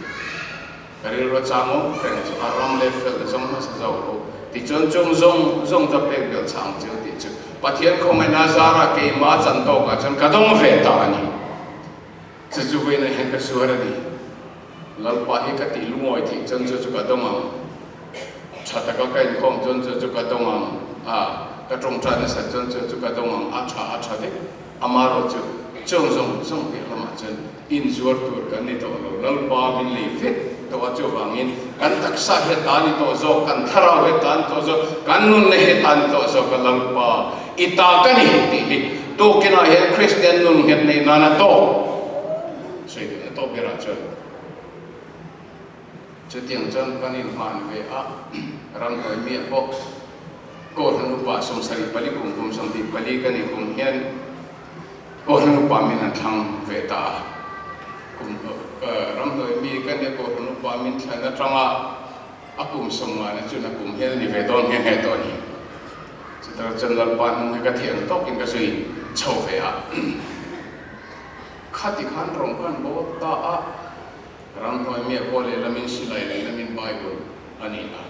Ka rilru a chang awm reng chu a ram leh fel te zawng hmasa zawk lo. Tichuan chung zawng zawng chu a pek belh chang chu tih chu Pathian khawngaihna zarah keimah a chan tawkah chuan ka dawng ve ta a ni. Chu chu vawiinah hian ka zuar a ni. Lalpa hi ka tih lungawi theih chuan chu chu ka dawng ang. Tha taka ka inkhawm chuan chu chu ka dawng ang. A, ka tawngtai nasa chuan chu chu ka dawng ang. A tha a tha vek. Amaherawh chu chung zawng zawng piah lamah chuan inzuar tur kan ni tawh lo. Lalpa min lei vek. tawh a, chuvangin kan taksa hi a ta ni tawh zawk, kan thlarau hi a ta ni tawh zawk, kan nunna hi a ta ni tawh zawk a Lalpa i ta ka ni tih hi tukinah hian Kristian nun nghet neih nan a tawk sawi duhna tawk berah chuan chutiang chuan kan inhman ve a, ramhnuai miah pawh Kohhran upa 74 kum kum 24 ka nih kum hian Kohhran upa min han thlang ve ta a. Kum ramhnuai mi ka nia Kohhran upa min thlan atanga a kum 50 na chu na kum hian a ni ve dawn nghe nghe tawh a ni. Chutah chuan Lalpa hnung hi ka thiam tawkin ka zui chho ve a. Khati khan rawng kan bawk ta a, ramhnuai mi a kaw lehlamin silai lehlamin Bible a ni a.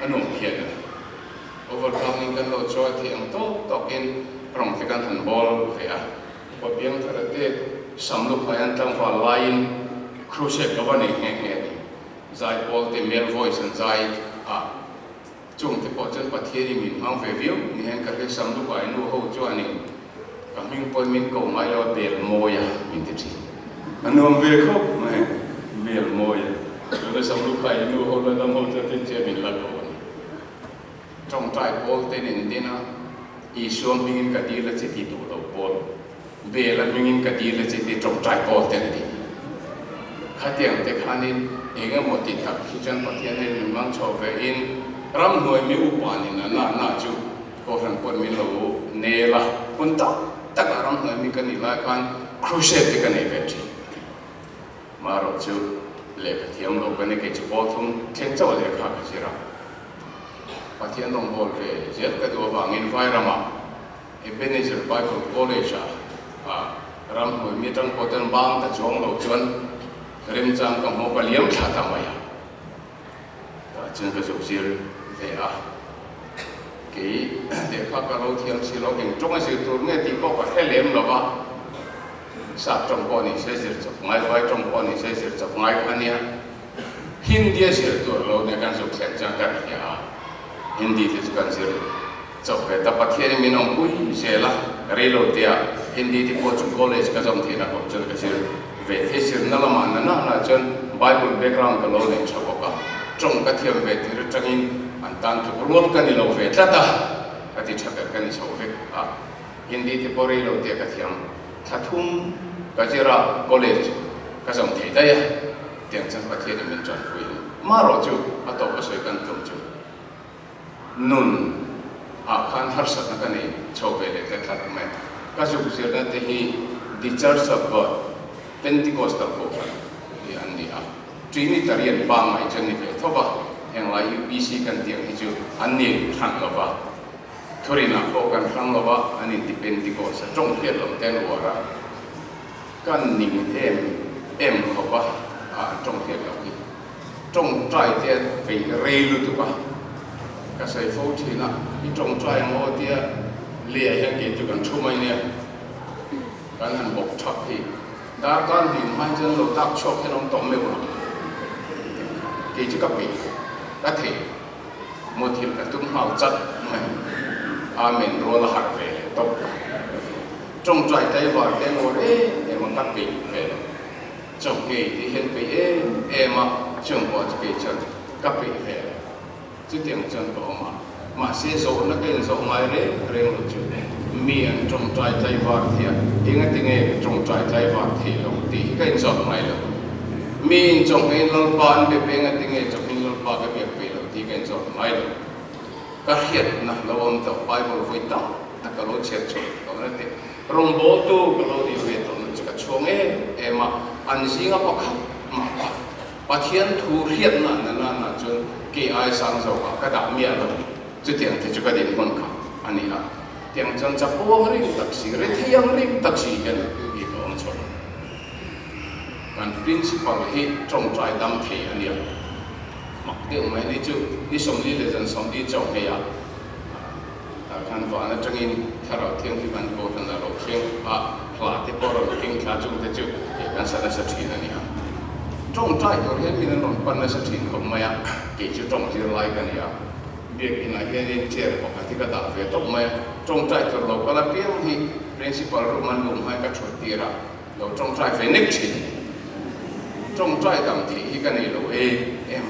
A nuam phian a ni. Overcoming kan lo chawi theih ang tawk tawkin rawng te kan han bawl ve a. Upa Piangthara te Samlukhai an tlangval laiin crusade ka va nei nghe nghe a ni. Zaipawl te male voice an zai a, chung te pawh chuan Pathianin min hmang ve viau ni hian ka hria Samlukhai nu ho chuanin ka hming pawhin min ko ngai lo a, Bel Mawia min ti thin. A nuam ve khawp mai, Bel Mawia. Tuna Samlukhai nu ho la lam ho chuan tin che min la ko a ni. Tawngtai pawl ten in din a, Isua hmingin ka dil a che ti duh lo pawl, Bela hmingin ka dil a che ti tawngtai pawl ten din. Khatiang te khanin eng emaw ti tak hi chuan Pathian hian min mang chho ve in ramhnuai mi upa nin a na na chu Kohhran pawh min lo nel a, hun tak tak ah ramhnuai mi ka nih lai khan crusade te ka nei ve thin. Marawh chu lehkha thiam lo ka ni kei chu pawl thum thleng chauh lehkha ka zir a. Pathian rawngbâwl ve zel ka duh avangin Vairamah Ebenezer Bible College-ah ramhnuai mi atang pawh chuan bang ta chuang lo chuan remchang ka hmu ka liam thla ta mai a. Tah chuan ka zuk zir ve a. Kei lehkha ka lo thiam si lo, eng tawnga zir tur nge tih pawh ka hre lem lo va. Sap tawng pawh ni se zir chawp ngai, vai tawng pawh ni se zir chawp ngai kha nia. Hindi a zir tur lo nia kan zuk thlen chuan kan hria a, Hindi te chu kan zir chawp ve ta. Pathianin min awmpui zel a, reilo tea Hindi te pawh chu college ka zawm theihna khawp chuan ka zir ve thei. Zirna lamah na na na chuan Bible background ka lo nei tha bawk a, tawng ka thiam ve tir atangin an tan tluk rual ka ni lo ve tlat a, ka ti tha ber ka ni chho vek a. Hindi te pawh reilo tia ka thiam thla thum ka zir a, college ka zawm thei daih a, tiang chuan Pathian in min tanpui a ni. Marawh chu a tawp a sawi kan tum chu nun ah khan harsatna ka nei chho ve leh ta tlat mai. Ka zuk zirna te hi The Church of God, Pentecostal Kohhran hi an ni a, Trinitarian pangngai chu an ni ve tho va, henglai UPC kan tih ang hi chu an ni hran lo va. Thurinah pawh kan hrang lo a, an inti Pentecost a tawng hriat lo te an uar a, kan ning em em khawp a, an tawng hriat loh hi. Tawngtai te a peih rei lutuk a, ka sawi fo thin a, i tawngtai ang aw tia leiah hian kei chu kan thu mai nia, kan han bawk thap hi. Darkar hnih hmain chuan lo dak chhuak hian awm tawh meuh ang, kei chu ka peih, ka thei. Muthilh ka tum nghal chat mai. Amen rual a harh ve leh tawp. Tawngtai tlaivar te an uar em em a, ka peih ve lo. Chaw ngei te hian peih em em a, chung pawh chu kei chuan ka peih ve lo. Chutiang chuan ka awm a, mahse zawhna ka inzawh ngai reng reng lo chu mi an tawngtai tlaivar thei a, engati nge ka tawngtai tlaivar thei lo tih hi ka inzawt ngai lo. Mi in chawhmeiin Lalpa an be peng a tinge chawhmeiin Lalpa ka biak peih lo tih ka inzawt ngai lo. Ka hriatna lo awm tawh Bible vawi tam tak ka lo chhiar chhuak tawh na te, rawngbawltu ka lo nih ve tawh na chu ka chhuang em em a, an zinga pakhat mah kha Pathian thu hriatna na na na chuan kei ai sang zawkah ka dah miah lo. Chutiang te chu ka dinhmun kha a ni a, tiang chuan chapo ang ring tak si, rethei ang ring tak si hian i ka awm chho. Kan principal hi tawngtai dam thei a nia. Mak deuh mai ni chu ni 40 leh zan 40 chauh hei ah tah khan van atangin Thlarau Thianghlim an kohhran a lo thleng a, hla te pawh rawn keng thla chung te chu eh kan sa nasa thin a nia. Tawngtai tur hian min an rawn pan nasa thin khawp mai a, kei chu tawng zir lai ka nia. Biakinah hianin chair pakhat hi ka dah ve tawp mai a, tawngtai tur lo kal apiang hi principal room an lum hmai ka thut tir a. Lo tawngtai ve nek thin. Tawngtai dam theih hi ka nei lo em em.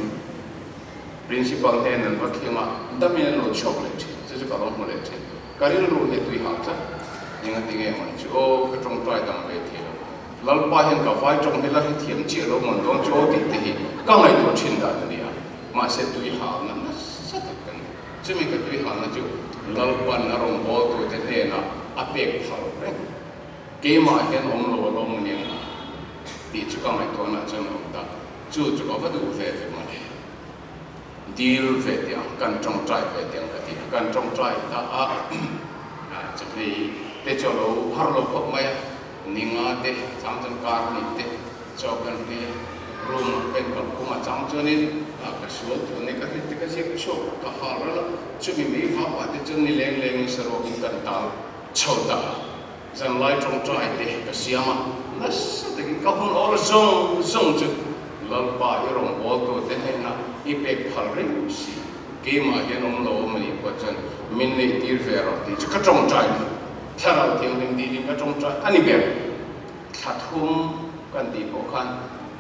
Principal hnen an va thleng a, damin an lo chhuak leh thin, chu chu ka lo hmu leh thin. Ka rilru hi a tui hah tlat. Eng a ti nge mawn chu aw, ka tawngtai dam ve thei lo. Lalpa hian ka vai tawng hi la hrethiam chiah lo mawn dawn chu aw tih te hi ka ngaihtuah thin dan a ni a. Mahse tui halna nasa tak ka nei. Chumi ka tui halna chu Lalpan a rawngbawltute hnenah a pek phal reng. Keimah hian awm lo a lawm aniang a tih chu ka ngaihtuahna chuan a awm ta. Chu chu ka va duh ve ve mawle. Dil ve teh ang, kan tawngtai ve teh ang ka ti a. Kan tawngtai ta a, chawhmei te chu a lo har lo khawp mai a, ninga te, chang chuan kar hnih te chaw kan hlei a, room ah ka inkal khum a, chang chuanin ka sual tur ni ka hrit te ka ziak chhuak a, ka hal ral a, chumi mei vap ah te chuan ni leng lengin saruakin kan tal chho ta a. Zanlai tawngtai te ka siam a, nasa takin ka hun awl zawng zawng chu Lalpa i rawngbawltu te hnenah i pek phal reng si. Keimah hian awm lo awm a nih pawh chuan min neih tir ve rawh tih chu ka tawngtai ni. Thlarau Thianghlim dilin ka tawngtai a ni ber. Thla thum kan tih pawh khan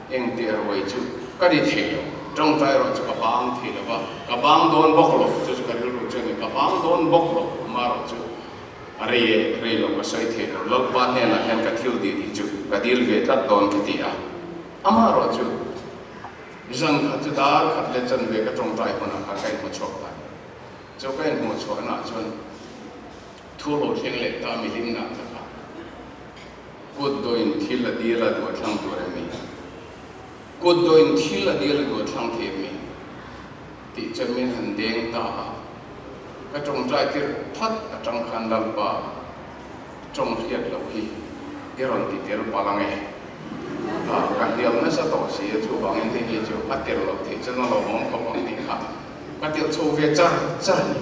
engtia ruai chu ka ni thei lo. Tawngtai erawh chu ka bang thei lo va, ka bang dawn bawk lo. Chu chu ka rilru chu a ni, ka bang dawn bawk lo. Amaherawh chu A rei e, rei lo ka sawi thei lo, Lalpa hnenah hian ka thil dil hi chu ka dil ve tlat dawn ka ti a. Amaherawh chu zan khat chu dar khat leh chanve ka tawngtai hunah khan ka inhmu chhuak ta. Chu ka inhmuh chhuahnaah chuan thu lo thleng leh ta milim nak tak a, kut dawin thil a dil a duah thlang tur em ni? Kut dawin thil a dil a duah thlang thei em ni? Tih chuan min han deng ta a. Ka tawngtai tirh phat atang khan Lalpa tawng hriat loh hi i rawn ti tel palh ang e. A, ka hnial nasa tawh si a, chuvangin hei hi chu a tel loh theih chuan a lo awm khawp ang tih kha ka tel chho ve char char a ni.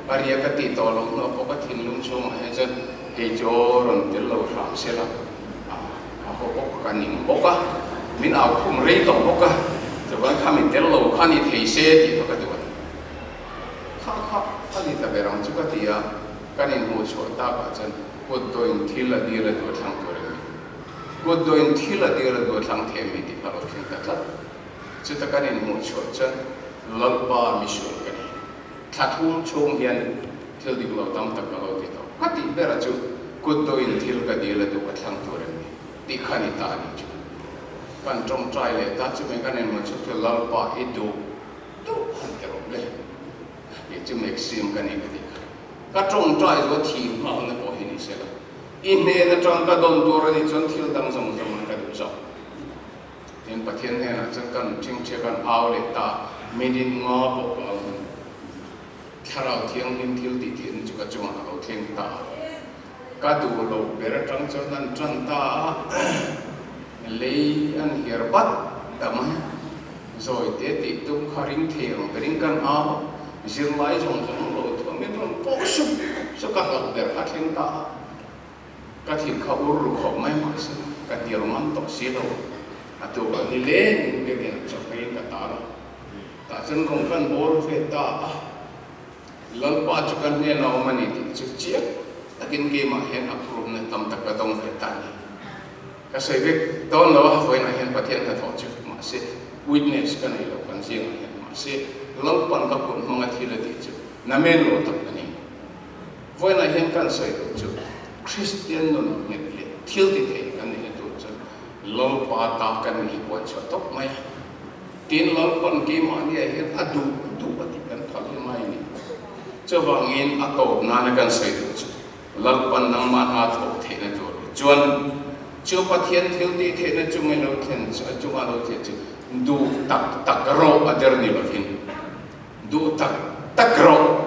A ria ka tih tawh loh hnuah pawh ka thinlung chhungah hian chuan hei chu aw rawn tel lo hram se la, a, ka haw bawk, ka ning bawk a, min au khum rei tawh bawk a, chuan kha min tel lo kha ni thei se tih kha ka duh a ni. Kha kha a ni ta ber ang chu ka ti a, kan inhmuh chhuah takah chuan kut dawin thil a dil a duh a thlang tur em ni? Kut dawin thil a dil a duh a thlang thei em ni tih kha a lo thleng ta tlat. Chuta kan inhmuh chhuah chuan Lalpa misual ka ni. Thla thum chhung hian thil dik lo tam tak ka lo ti tawh. Ka tih berah chu kut dawin thil ka dil a duh a thlang tur em ni tih kha ni ta a ni chu. Kan tawngtai leh ta chu mai kan inhmuh chhuah chu Lalpa i duh. Deuh han ti rawh le, kei chu Maxim ka ni ka tih kha. Ka tawngtai chu a thi nghakna pawh hi ni se la, i hnen atang ka dawn tur a nih chuan thil dang zawng zawng an ka duh zawk. Tin, Pathian hnenah chuan kan ṭhingṭhia kan au leh ta, minute nga pawh ka au hman. Thlarau Thianghlim thil tih theihna chu ka chungah a lo thleng ta a. Ka duh loh ber atang chuan an ṭan ta a, lei an hiar bat ta mai a. Zawi te tih tum kha ring thei ang berin kan au a, zirlai zawng zawng lo thuam in rawn pawh sup sup ka hlauh ber kha thleng ta a, ka thin kha ur ru khawp mai mahse ka hnial ngam tawh si lo, a tukah ni leng in biakinn ah chawhmei in ka tar a, tah chuan rawng kan bawr ve ta a, Lalpa chu ka hnen a awm a ni tih chu chiang takin keimah hian a prove na tam tak ka dawng ve ta a ni. Ka sawi vek dawn lo a, vawiinah hian Pathian hnathawh chu mahse witness ka nei lo kan zingah hian mahse Lalpan ka kut hmanga thil a tih chu namen lo tak a ni. Vawiinah hian kan sawi duh chu Kristian nun nghet leh thil ti thei kan nihna tur chuan Lalpa ta kan nih hi puan chhuah tawp mai a. Tin, Lalpan keimahniah hian a duh duh a tih kan phal hi ngai a ni. Chuvangin a tawp nana kan sawi duh chu Lalpan nangmah hna thawk theihna tur hi chuan chu Pathian thil tih theihna chunga lo thlen chu a chunga lo thlen chu duh tak tak rawh a der ni lovin duh tak tak rawh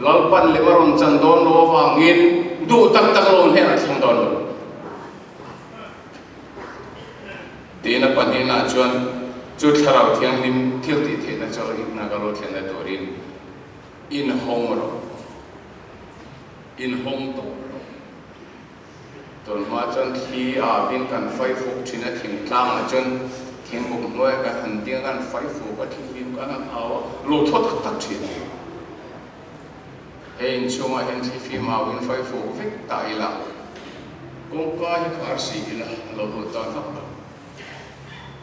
Lalpan lem a rawn chan dawn lo avangin duh tak tak lo hnenah thleng dawn lo tiin a pahnihnaah chuan chu Thlarau Thianghlim thil tih theihna chu a itna ka lo thlenna turin inhawng rawh. Inhawng tawh rawh. Tunhma chuan thli a vin kan fai fuk thin a, thingtlangah chuan thingbuk hnuaiah kan han ding a, kan fai fuk a, thinglim kan han au a, lo thaw tak tak thin. Hei inchhungah hian thli fim au in fai fuk vek ta ila, kawngka hi khar si ila a lo lut ta hlauh lo.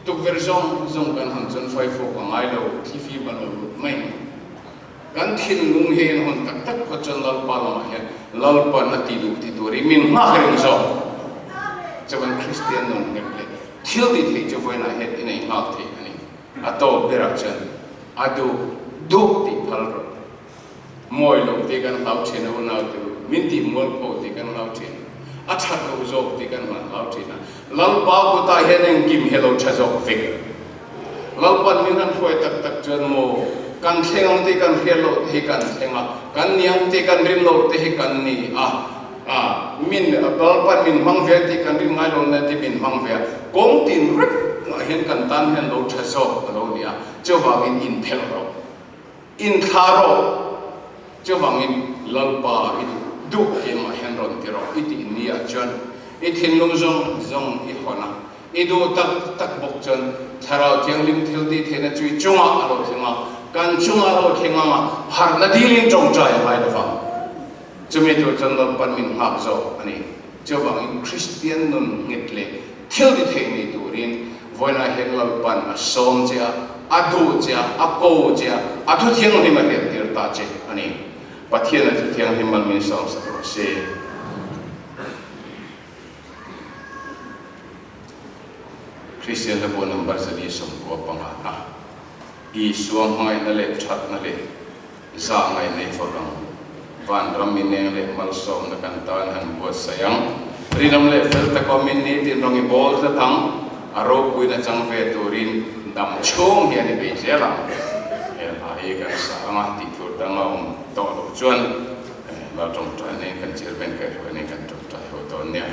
Tukverh zawng zawng kan hawn chuan faifawk a ngai lo, thlifim a lo lut mai ni. Kan thinlung hi in hawn tak tak phawt chuan Lalpa lamah hian Lalpan a ti duh ti turin min nghak reng zawk. Chuan Kristian nun nghet leh thil ti thei chu vawiinah hian i nei nghal thei a ni. A tawp berah chuan a duh duh tih phal rawh. Mawi lo tih kan hlau thin a, unau te u, min tih mualpho tih kan hlau thin a, a that lo zawk tih kan han hlau thin a. Lalpa kutah hian engkim hi lo tha zawk vek. Lalpan min han hruai tak tak chuan maw kan thleng ang tih kan hriat loh te hi kan thleng a, kan ni ang tih kan rin loh te hi kan ni a, a min Lalpan min hmang ve tih kan rin ngai lo na te min hmang ve a, kawng tin reng ah hian kan tan hian lo tha zawk a lo ni a, chuvangin inphelh rawh. Inthla rawh. Chuvangin Lalpa i duh duh keimah hian rawn ti rawh i tih ni ah chuan i thinlung zawng zawng i hawn a, i duh tak tak bawk chuan Thlarau Thianghlim thil tih theihna chu i chungah a lo thleng a, kan chungah a lo thleng ang a, harhna dilin tawngtai a ngai lovang. Chumi tur chuan Lalpan min nghak zawk a ni. Chuvangin Kristian nun nghet leh thil ti thei nei turin vawiinah hian Lalpan a sawm che a, a duh che a, a ko che a, a thu thianghlim a hriattir ta che a ni. Pathian a thu thianghlim mal min sawm sak rawh se. Kristian hla pawh number 195 a, Isua hmangaihna leh thatna leh Zah ngaih nei fawk ang. Vanram mineng leh malsawmna kan tan han buatsaih ang. Rinawm leh fel tak awmin nitin rawng i bawl tlat ang. A ropuina chang ve turin dam chhung hian i bei zel ang. He hla hi kan sa anga tih tur dang a awm tawh loh chuan Lal tawngtai nen kan chairman kaihhruai nen kan tawngtai ho dawn nia.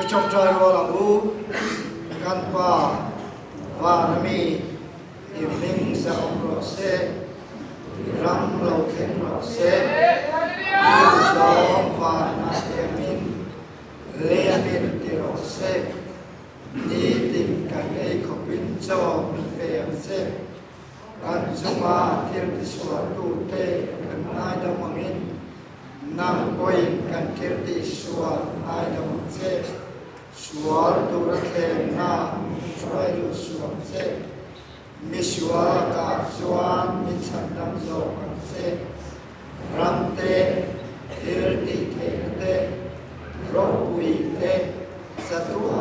ṭawngṭai rual ang u, Kan Pa, van a mi, i hming zahawm rawh se, i ram lo thleng rawh se, i zawng vanah tiangin leiamin ti rawh se, nitin kan ei khawpin chaw min pe ang che. Kan chunga thil tisualtute kan ngaidam angin nang pawhin kan thil tihsual ngaidam ang che. Sual tura thlemna hruai duh suh ang che. Mi sual lakah chuan min chhandam zawk ang che. Ram te, thil tih theihna te, ropui te, chatuan.